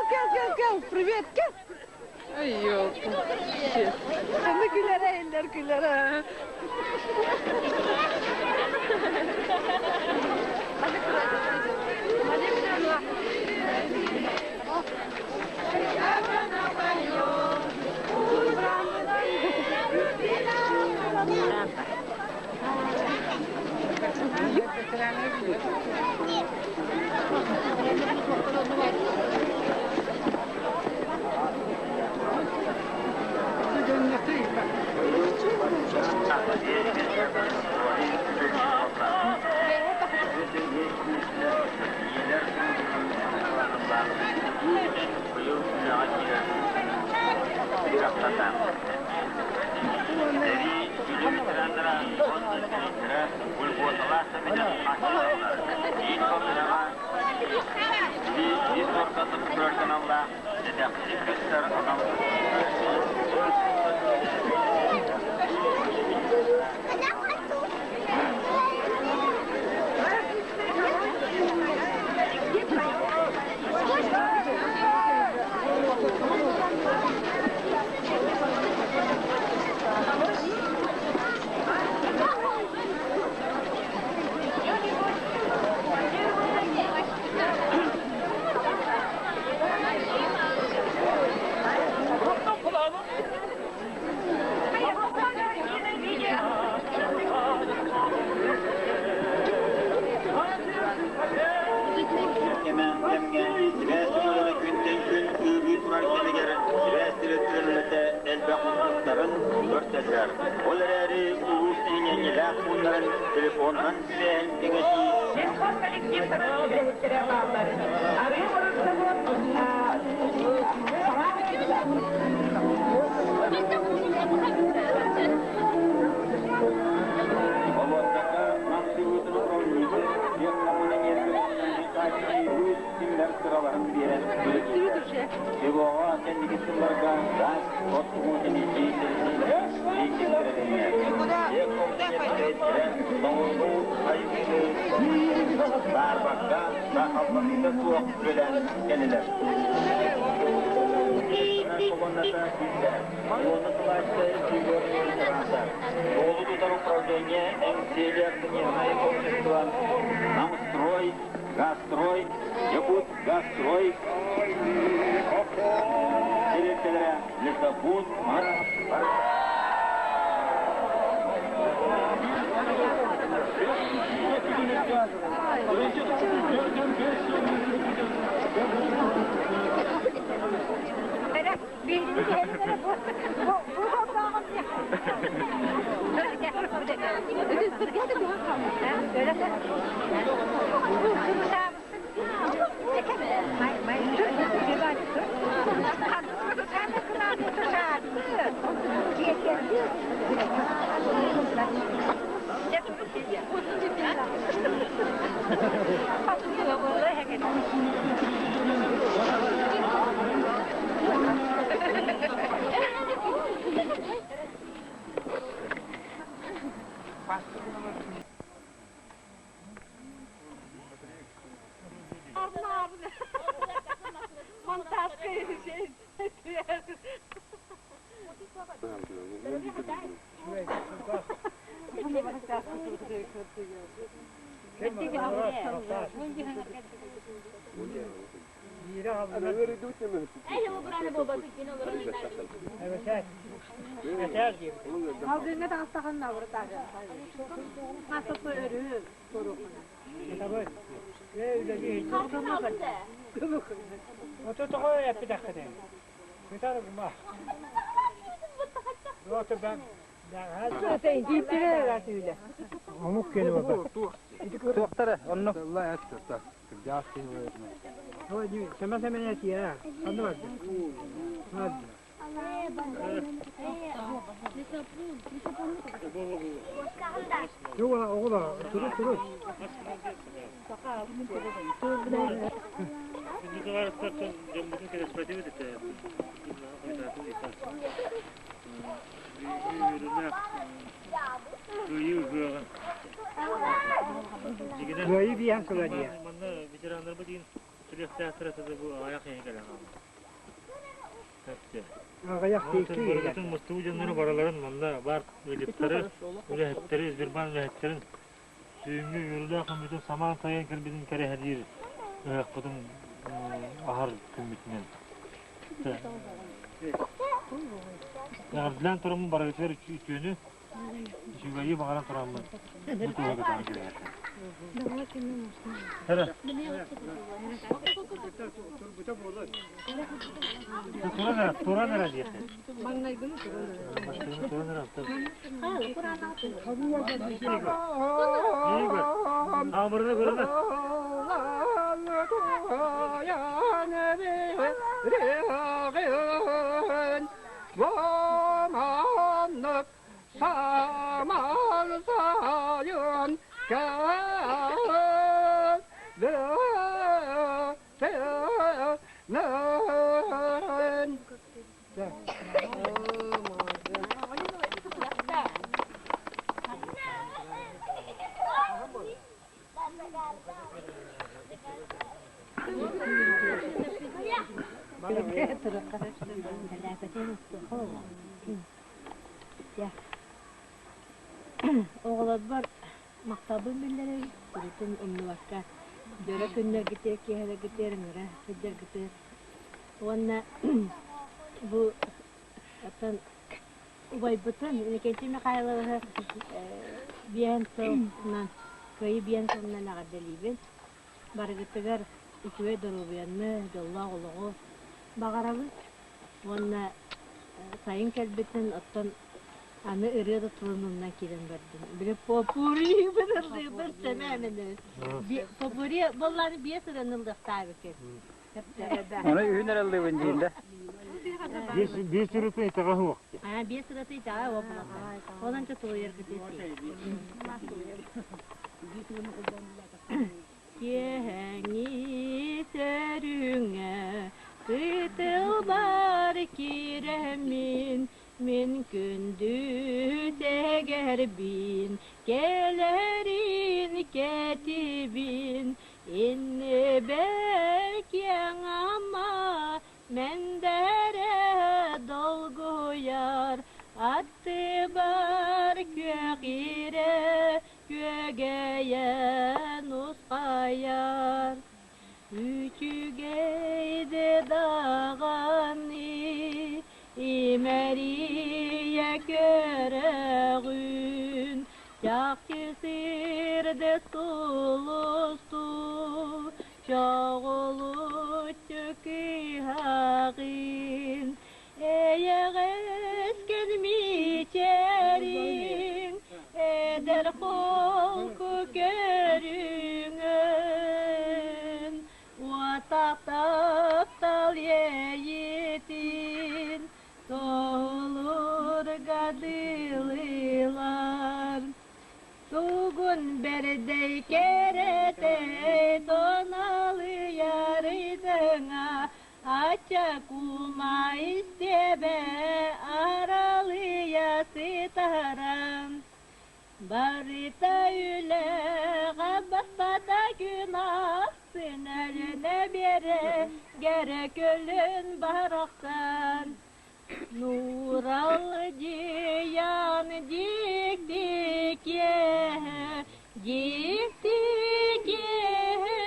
[SPEAKER 12] кел, кел, кел, привет, кел. Ай, елки. Аны күләр, элләр күләр.
[SPEAKER 13] сытар аҕам Кэмэ кэмҥэ сибээс өҥөлөрө күнтэн күн ыарыы турар кэмигэр сибээс төрөттөрүн үлэтэ элбэх уустуктарын көрсөллөр. Ол эрээри улуус нэһилиэнньэлээх пууннарын телефонунан сибээһин кэҥэтии
[SPEAKER 1] Лесхоз коллективтарын үлэһиттэрэ бааллар. Арыы
[SPEAKER 13] Болуоссакка Нам сырыытын управлениетын теплокоммунэнергоҕа симмэр сыраларын биэрэн үлэлииллэр. СВО-ҕа кэнники сылларга гаас от тэнийии тэрилтэлэрэ рейтиннэрилиннэ. Теплокоммунэнергоҕа айыыны баарбакка саахалланыыта суох үлэлээн кэллилэр. Колонната киирдэ. Колонна салайааччыта Егор Тарасов. Суолу тутар управление Эҥсиэли акционернай общество Намстрой, Газстрой, Якут Газстрой тэрилтэлэрэ Лесопут,
[SPEAKER 12] Монтажка Алдыҥҥа таҕыстаххына абырытаага. Хасыпы өрүү туруоххуна.
[SPEAKER 2] Ото тоҕо эппитэххинэ? Кытарыгма. Ото ben Омук кели баба.
[SPEAKER 11] Туохтара онно.
[SPEAKER 2] Сема семене тиэ. Ханна барды? Барды. Yok oğla, turu turu.
[SPEAKER 9] Николаевтартан дьоммутун кэтэспэтибит этэ. Үөрүүлээх кыайыы ыһыаҕын.
[SPEAKER 2] Кыайыы биһан сыла диye.
[SPEAKER 9] Манна ветераннарбыт иин сүрүөхтээхтэрэ тада бу аҕыйах киһи кэлэн хаалла.
[SPEAKER 2] Аҕыйах киһи
[SPEAKER 9] Барыгытын мустубут дьоннору барыларын манна баар ыалдьыттары, үлэһиттэри, Сбербанк үлэһиттэрин түүҥҥү үөрүүлээх күммүтүн самаан сайын кэлбитин кэрэһэлиир ыһыахпытын аһар күммүтүнэн. Эҕэрдэлээн тураммын барыгытыгар үтүөнү, үчүгэйи баҕаран тураммын бу туһа көтөҕөн кэбиһэртим. Эрэ. Туран эрэ, туран эрэ диэххэ. Маҥнайгыны туран эрэ. Амырына көрүнэ.
[SPEAKER 3] Оҕолорбор махталбын биллэрэр, курутун умнубакка дьоро күннэргитигэр, киэһэлэргитигэр ыҥыра сылдьаргытыгар уонна бу оттон убайбытын Иннокентий Михайловиһы биэһэн сылынан Кыайыы биэһэн сылынан эҕэрдэлиибин. Барыгытыгар үчүгэй доруобуйаны, дьоллоох олоҕу баҕарабын уонна сайын кэлбитин оттон аны ырыа да тылын умнан киирэн бардым. Били попурибын ыллыыбын сэмээминэ. Попури боллааны биэс ырыаны ыллыахтаабыккын.
[SPEAKER 14] Аны үһүн эрэ ыллыыбын диин да.
[SPEAKER 9] Биэс ырыатын итэҕэ суох.
[SPEAKER 3] Аа, биэс ырыаты итэҕэ суох Онон чэ тулуйаргытын Киэһэҥи сөрүҥэ кытылбар киирэммин, мин күндү сэгэрбин, кэлэрин кэтибин, иннибэр киэҥ ама мэндэрэ долгуйар, аттыбар күөх ирэ күөгэйэн ускайар. Үчүгэй даҕаны имэрийэ көрөҕүн, чахчы сирде сулустуу, чоҕулуччу кыһаҕын, эйэҕэскин мичээриҥ, эдэр холку көрүҥүн, уотах таптал иэйиитин тоһулурга дылылар. Тугун бэрдэй кэрэтэ тоналыйарыйдыҥа Ача кума истиэбэ аралыйа сытарам Барыта үлэҕэ баспата күн ахсын өлүнэ биэрэ гэрэ көлүн барахсан Нуурал дьиэйэн дьикти киэһэ, дьикти киэһэ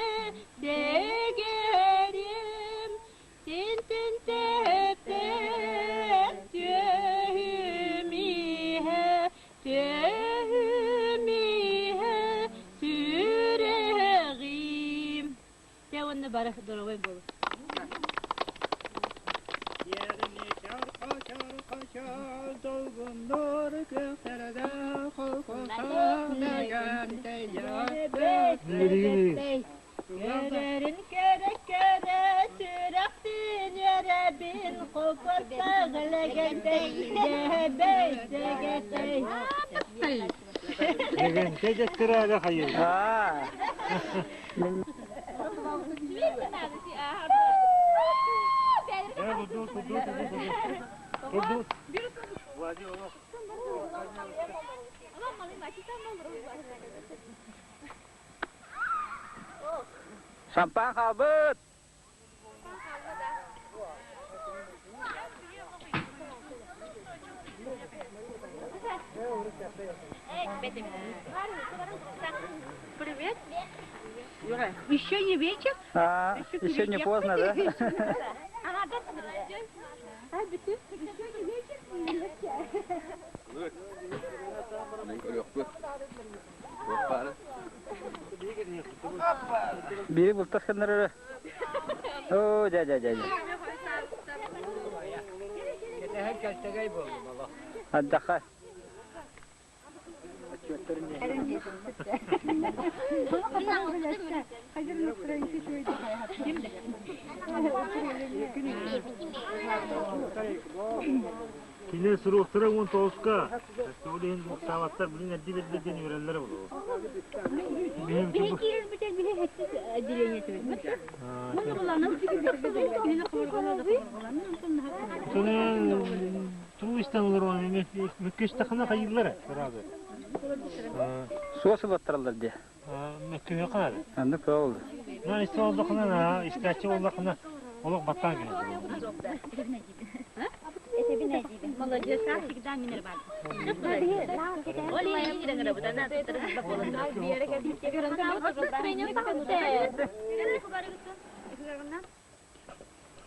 [SPEAKER 3] дэгэрим, синтин тэппэт түөһүм иһэ, түөһүм иһэ сүрэҕим. Дьэ уонна бары доруобай буолун. Көрөрүн көрө-көрө сүрэхпин үөрэбин хоппотох лэгэнтэй дьэһэбэй сэгэтэй
[SPEAKER 9] Лэгэнтэй дьэттэрээдэ хайыр.
[SPEAKER 14] Шампан хаалбыт!
[SPEAKER 3] Привет. Еще не вечер?
[SPEAKER 14] А, еще не поздно, да? Бири бултас кыннарары. О, дя, дя, дя, дя. Отдохай.
[SPEAKER 9] Кинилэр суруктара уон тоҕуска. Ол иһин буксаабаттар билин эрдии бэрдэ диэн үөрэллэрэ буолуо.
[SPEAKER 3] Биһи киирэрбитэ биһи хэттис отделение түбүт. Муну буланын кинини хомурҕалаа да хомурҕаланын онтон наһаа
[SPEAKER 9] Туу истэн олорон мөккүстэххинэ хайыыллара сразу.
[SPEAKER 14] Суос ылаттараллар дии.
[SPEAKER 9] Мөккүһүөххэ наада.
[SPEAKER 14] Аннык ол.
[SPEAKER 9] На истэ олдоххуна, истээччи буоллаххына олох баттаан кэлэр.
[SPEAKER 3] Молодец, как всегда, Минерваль.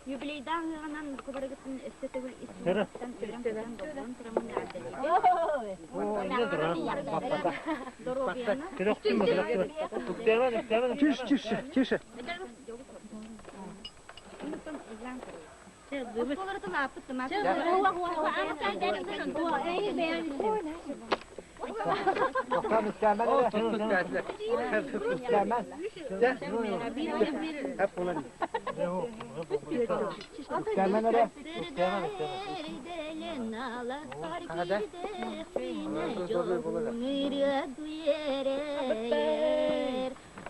[SPEAKER 3] Юбилейдаах ыаҕынан кубарыгытын өссө төгүл истиҥ сүрэн долгуйан тураммын
[SPEAKER 14] Тише, тише, тише.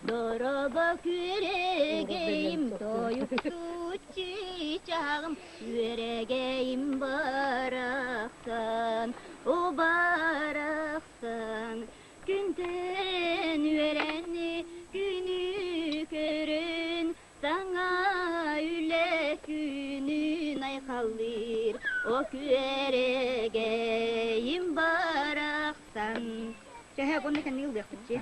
[SPEAKER 10] Дорого күрэгейим тойуктуу чыычааҕым Үөрэгейим барахсан, о барахсан Күнтэн үөрэни күнү көрөн Саҥа үлэ күнүн айхаллыыр О күөрэгейим барахсан
[SPEAKER 1] Чэһэ, уонна кэнники ылыахпыт дии.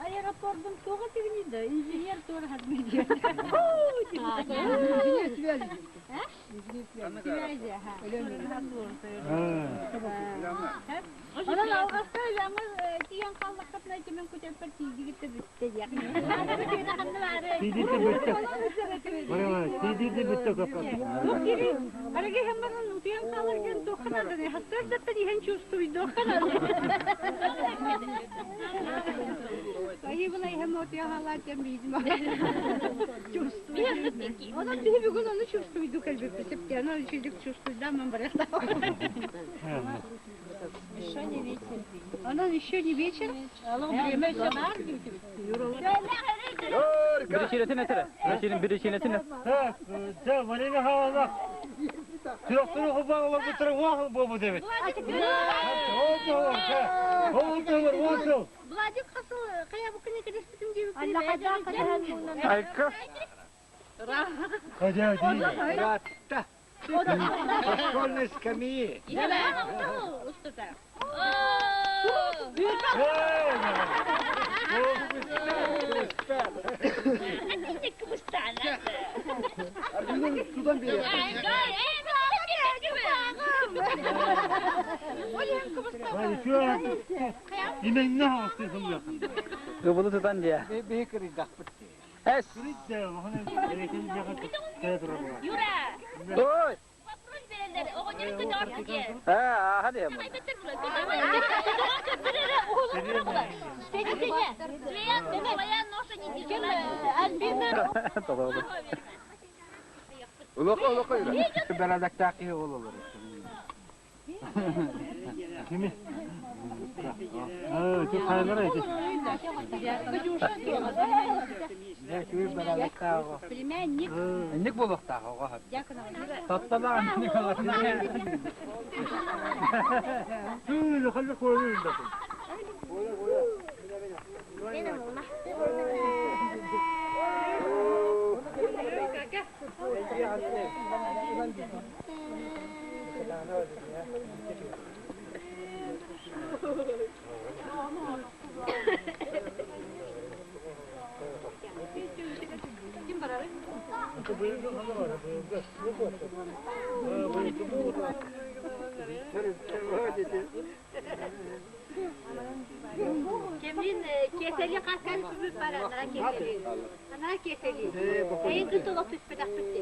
[SPEAKER 3] Аэропордун туоҕа тигини да инженер туора хадмидия.
[SPEAKER 2] Инженер связи.
[SPEAKER 3] Связи, ага. Онон алҕаска үлэҥҥэ тиийэн хааллаххытына итимин күтэрпэр тиийдигит да бүттэ диэх.
[SPEAKER 9] Тиийдигит бүттэ. Тиийдигит бүттэ
[SPEAKER 3] Арыгы иһэн баран утуйан хааларгын туохха нааданы сарсыардаттан иһэн чувствуйдуохха наада.
[SPEAKER 12] Айыбын иһэн утуйан хаалааччан биидим. Чувствую. Онон биһи бүгүн ону чувствуйду кэлбиппит. Септианы үчүгдүк чувствуйдааммын барыахтаах.
[SPEAKER 5] Еще не вечер.
[SPEAKER 12] Онон еще не вечер. Время еще бар
[SPEAKER 14] Биричиинэтин этэрэ. Биричиинэтин
[SPEAKER 9] Так, дьэ, Марина Михайловна, Сүрэхтэрин хубаан олорбуттара уон буолбут эбит. Уон сыл.
[SPEAKER 3] Владик хасыл хайа бу күнү кэлиспитим диэбиппин.
[SPEAKER 14] Айка.
[SPEAKER 9] Хотя
[SPEAKER 7] Ратта. По школьной скамьи.
[SPEAKER 14] Ыбылы тутан дия. Эс.
[SPEAKER 3] Юра!
[SPEAKER 14] Ой!
[SPEAKER 3] Вопрос берелер, оҕонньору көтөҕөр диye.
[SPEAKER 14] Аа, аха диye.
[SPEAKER 6] Улаха улаха юра.
[SPEAKER 7] Бэрээдэктээх киһи ол олорор.
[SPEAKER 9] Кими? Ти хайалар эти.
[SPEAKER 12] Племянник.
[SPEAKER 7] Инник буолуохтаах оҕо. Тапталаан Николай.
[SPEAKER 9] Тыы, халла куолуун да.
[SPEAKER 3] Кемин кесели хасkan түбүп бар анара кесели. Анара кесели. Эйин кыт олох түспэтэх битти.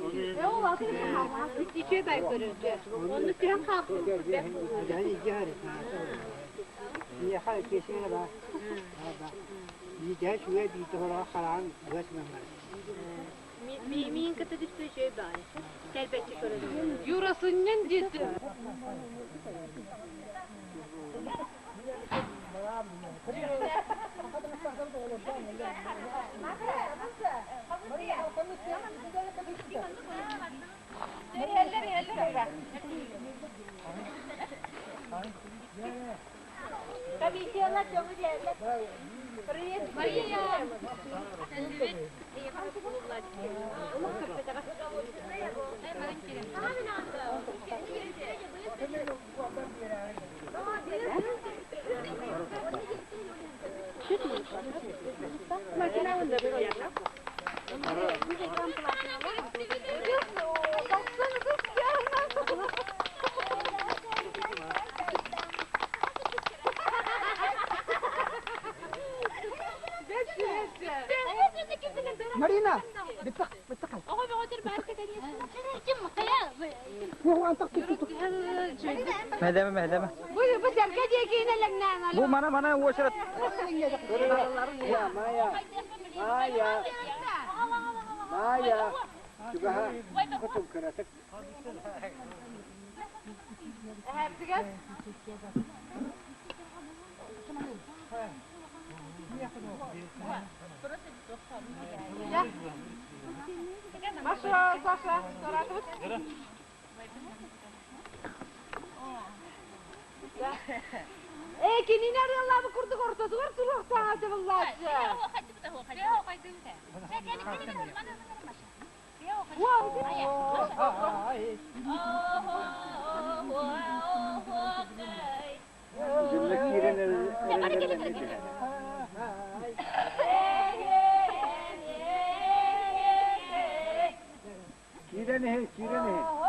[SPEAKER 3] Үчү бай көрүрдү. Онну түһэн хаалбыт бэк Миин кытта түспүт үчүгэй баҕайы. Кэлбэччи көрөр.
[SPEAKER 12] Юра сынньан диэтэ.
[SPEAKER 3] Комиссияла чоҥу диэллэр. Привет, Мария!
[SPEAKER 2] Марина, битtak,
[SPEAKER 14] Мehлеме, мehлеме.
[SPEAKER 12] Бу сэргэ диэки
[SPEAKER 14] Бу мана мана уочарат.
[SPEAKER 4] Мая, Мая, Мая, Чугаһа, хотун кыратык.
[SPEAKER 5] Маша, Саша, Саратов.
[SPEAKER 12] Э, кинини арыаллаабы курдук ортотугар туруохтааҕа дыбыллааччы.
[SPEAKER 4] Зимне киирэн эрэллэр Киирэн иһин, киирэн иһин.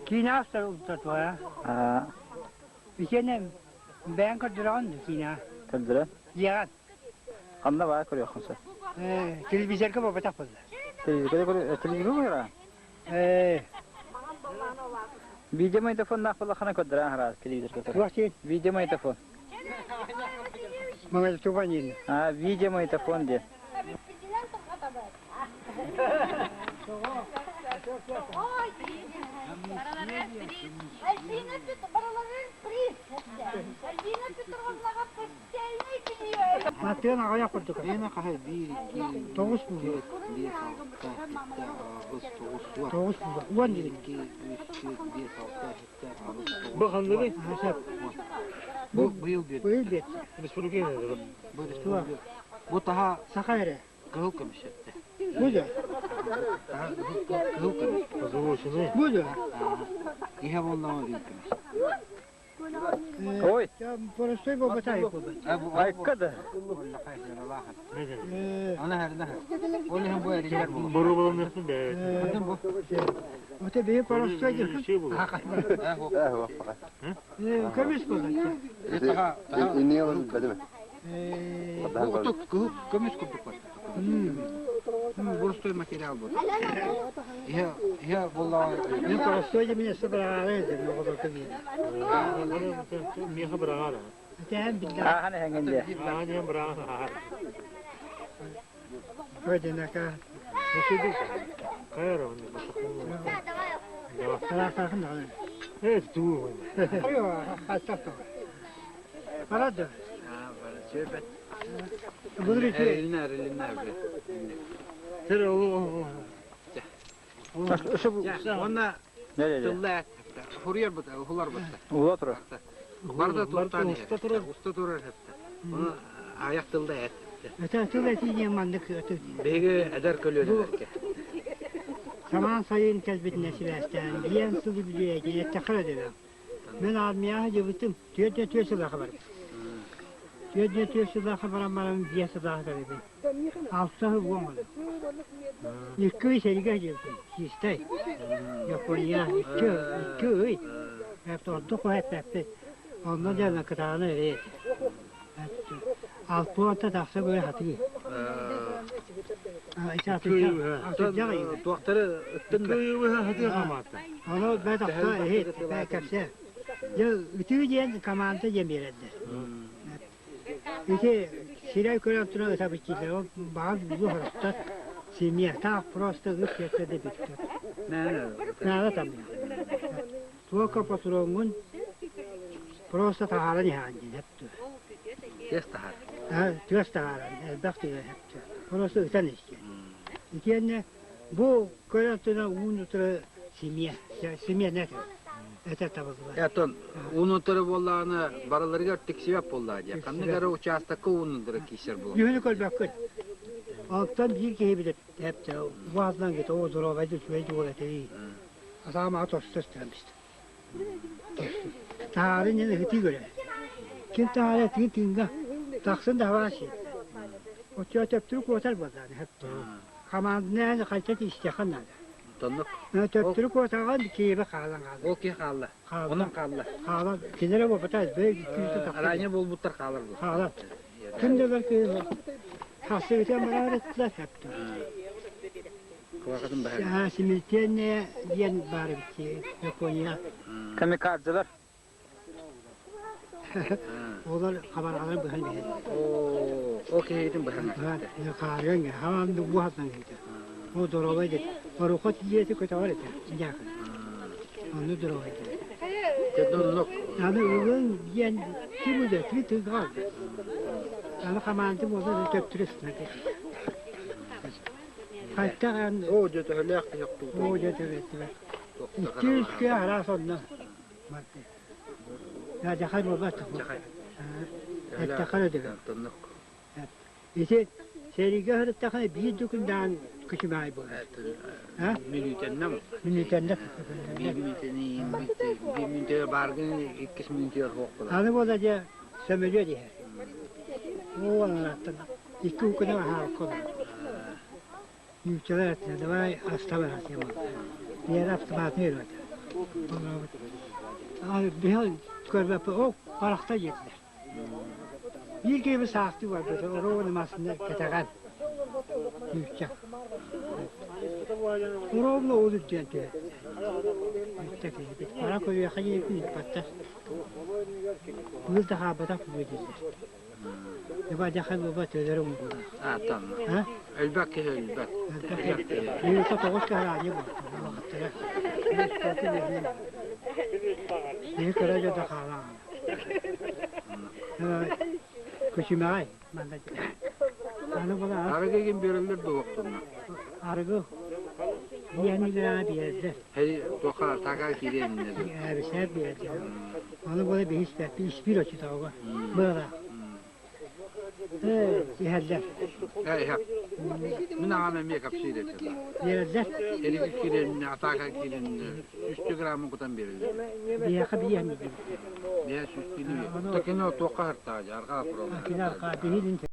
[SPEAKER 2] Киинэ астар ултатуа. Итиэнэ бэйэҥ көрдөрөҕүн киинэ.
[SPEAKER 14] Көрдөрө?
[SPEAKER 2] Дьиэҕэр.
[SPEAKER 14] Ханна баар көрүөххүн сөп?
[SPEAKER 2] Телевизорга буолбатах буолла.
[SPEAKER 14] Телевизорга телевизорга көрө? Видеомагнитофоннаах буоллаххына көрдөрөн аһараас телевизорга көрө.
[SPEAKER 2] Туох диэн?
[SPEAKER 14] Видеомагнитофон.
[SPEAKER 2] Магнитофон диэн.
[SPEAKER 14] А, видеомагнитофон диэн.
[SPEAKER 2] Маттыан аҕыйах курдук. Тоҕус буолуо. Тоҕус буолуо. Уон диэн.
[SPEAKER 9] Бу ханныгый?
[SPEAKER 7] Бу быйыл биэрдэ.
[SPEAKER 2] Быйыл биэрдэ.
[SPEAKER 9] Республика
[SPEAKER 7] Бу республика. Бу таһа
[SPEAKER 2] Саха эрэ.
[SPEAKER 7] Кыһыл көмүс этэ.
[SPEAKER 2] Бу да?
[SPEAKER 7] Кыһыл көмүс.
[SPEAKER 9] Позолоченный.
[SPEAKER 2] Бу да?
[SPEAKER 7] Иһэ буоллаҕа үрүҥ көмүс.
[SPEAKER 14] Ой.
[SPEAKER 2] Простой буолбатай буолбат.
[SPEAKER 14] Айка да.
[SPEAKER 9] Боруобаланыахтын бэйэ.
[SPEAKER 2] Оте бэйэ простой диэн. Көмүс буолбат.
[SPEAKER 13] Инниге бедеме.
[SPEAKER 7] Көмүс курдук бар. Боростой материал был. Я была...
[SPEAKER 2] Мен простой меня собрала,
[SPEAKER 9] Меха бырағара.
[SPEAKER 14] Ахан эһэҥин
[SPEAKER 9] Ахан бырағара.
[SPEAKER 2] Көденака.
[SPEAKER 9] Кайра он. Э, туу.
[SPEAKER 2] Барады.
[SPEAKER 7] Онна тылла хуруйар бута, ухулар бута.
[SPEAKER 14] Ула турар.
[SPEAKER 7] Барда туттан уста турар хепте. Оны аяк тылда эт.
[SPEAKER 2] Это тыл этине маннык өтү.
[SPEAKER 7] Беги эдер көлүөлэрге.
[SPEAKER 2] Самаан сайын кэлбитинэ сибээстээн, диэн сылы билиэги эттэххэ дебем. Мен армияҕа дьыбытым, түөрт сыллаха барбыт. Түөрт сыллаха баран баран биэс сыллаха кэлбит. Алта сыл уон Икки ый сэригэ дьыбытым, чистай. Япония икки икки ый. Ордук эппэппит. Онно дьэ кытаана эрэйт. Алтуонта тахса быа хатыы.
[SPEAKER 7] Туохтары ыттын
[SPEAKER 2] Ону бэ тахса иһит, бэ кэпсэ. Дьэ ытыы диэн команда диэн биэрэллэр. Ити сирэй көрөн туран ытабыччылар, ол баҕар булу хорохтор. Семьятаах просто ыт сиэттэ да бүттэ. Наада там. Туока патроҥҥун просто таһааран иһэҕин диэн эптэ.
[SPEAKER 7] Тыас таһаар.
[SPEAKER 2] Тыас таһааран, элбэх тыа эптэ. Просто ытан истиэн. Итиэннэ бу көрөн туран уун утары семья, семья не это табыллыбат.
[SPEAKER 7] Ятон уун утары буоллаҕына барыларыгар тиксибэт буоллаҕа дии. Ханнык эрэ учаастакка уун утары киирсэр буолла.
[SPEAKER 2] Дьүһүнү көрбөккүн. Алтан биир киһи билэр эптэ уазынан гит оо здоровай үчүгэй дуол этей. Асаамаҕа тосту өстөөмүстэ. Таһаары иннин ыһытыы көрө. Ким таһаара тыын тыынга тахсын да хабаа сиэттэ. Оччо төптүрү куотар буоллаҕына сөптө. Хамаанданы хайта тиистиэххэ наада.
[SPEAKER 7] Тоннук.
[SPEAKER 2] Төптүрү куотаҕын киэбэ хаалан хаалла.
[SPEAKER 7] Ол киһи хаалла. Онон хаалла.
[SPEAKER 2] Хаалан. Кинилэр буолбата бэй күүтэ тахсар.
[SPEAKER 7] Ранее буолбуттар хаалар буолла.
[SPEAKER 2] Хаалар. Ким да бэр киһи тахсыбытын барар эттилэр сөптө.
[SPEAKER 7] Кылаакатын баһар.
[SPEAKER 2] Смертельная диэн баар эбит Япония.
[SPEAKER 14] Камикадзелар.
[SPEAKER 2] Олар хабарҕалар быһан иһэллэр.
[SPEAKER 7] Ол киһитин быһан.
[SPEAKER 2] Хаарыан хамаан буһатан киһитэ. Ол доруобай дет. Орукот дьиэти көтөҕөр этэ. Дьаакы. Онну доруобай дет. Аны ылын диэн ким үлэ тыы тыыга Аны хамаанды буолан төптүрүс Хайдах эн
[SPEAKER 7] Оо, дьэ төһөлөөх киһи
[SPEAKER 2] Оо, дьэ төбөттүбэт. Икки-үс күө араас онно. Дьахай буолбат.
[SPEAKER 7] Дьахай.
[SPEAKER 2] Эттэххэ да дөбө. Ити сэриигэ сырыттахына биир да күндээн күчүмэҕэй буолар.
[SPEAKER 7] Мүнүүтэннэм.
[SPEAKER 2] Мүнүүтэннэ.
[SPEAKER 7] Биир мүнүүтэни биир мүнүүтэ бааргын иккис мүнүүтүгэр суох буолар.
[SPEAKER 2] Аны буола дьэ сөмөлүөт иһэр. Оо, анараттан. Икки укуна аһаабыкка олорбут. Нууччалар этилэр, давай оставай Биэрэ автоматын өрүөтэ. Биһи көрбөппүт, о, харахта диэтилэр. Биир киһи саахтыы барбыта, оруобуна массыына кэтэҕэр. Нуучча. Оруобуна ол үрдүнэн түһэр. Нуучча киһи. Хара көрүөххэ диэбиппин ыыппаттар. Быыл да хаалбатах буолуо дииллэр.
[SPEAKER 7] Ааттанна. Элбэх киһи өлбөт.
[SPEAKER 2] Тоҕус киһи аанньа буолла. Киһи кыра дьоно хаалаҕына. Көчүмэҕэй манна
[SPEAKER 7] Арыгы ким береллер дуоктунна.
[SPEAKER 2] Арыгы биэни биэрдэ.
[SPEAKER 7] Хей туха така киирэн
[SPEAKER 2] Эбисээр биэрдэ. Ону буола биһи испэппит, испиир оччотооҕу. Быала. Ээ, иһэллэр.
[SPEAKER 7] Ээ, иһэ. Мин аҕам эмиэ кэпсиир этэ.
[SPEAKER 2] Биэрэллэр.
[SPEAKER 7] Эрики киирэн, атака киирэн, үстүү граммын кутан биэрэллэр.
[SPEAKER 2] Биһиэхэ биэһэн биэрдибит.
[SPEAKER 7] Биэс үстүүнү. Такино туохха хартаа, арҕаа
[SPEAKER 2] Кини арҕаа биһилин.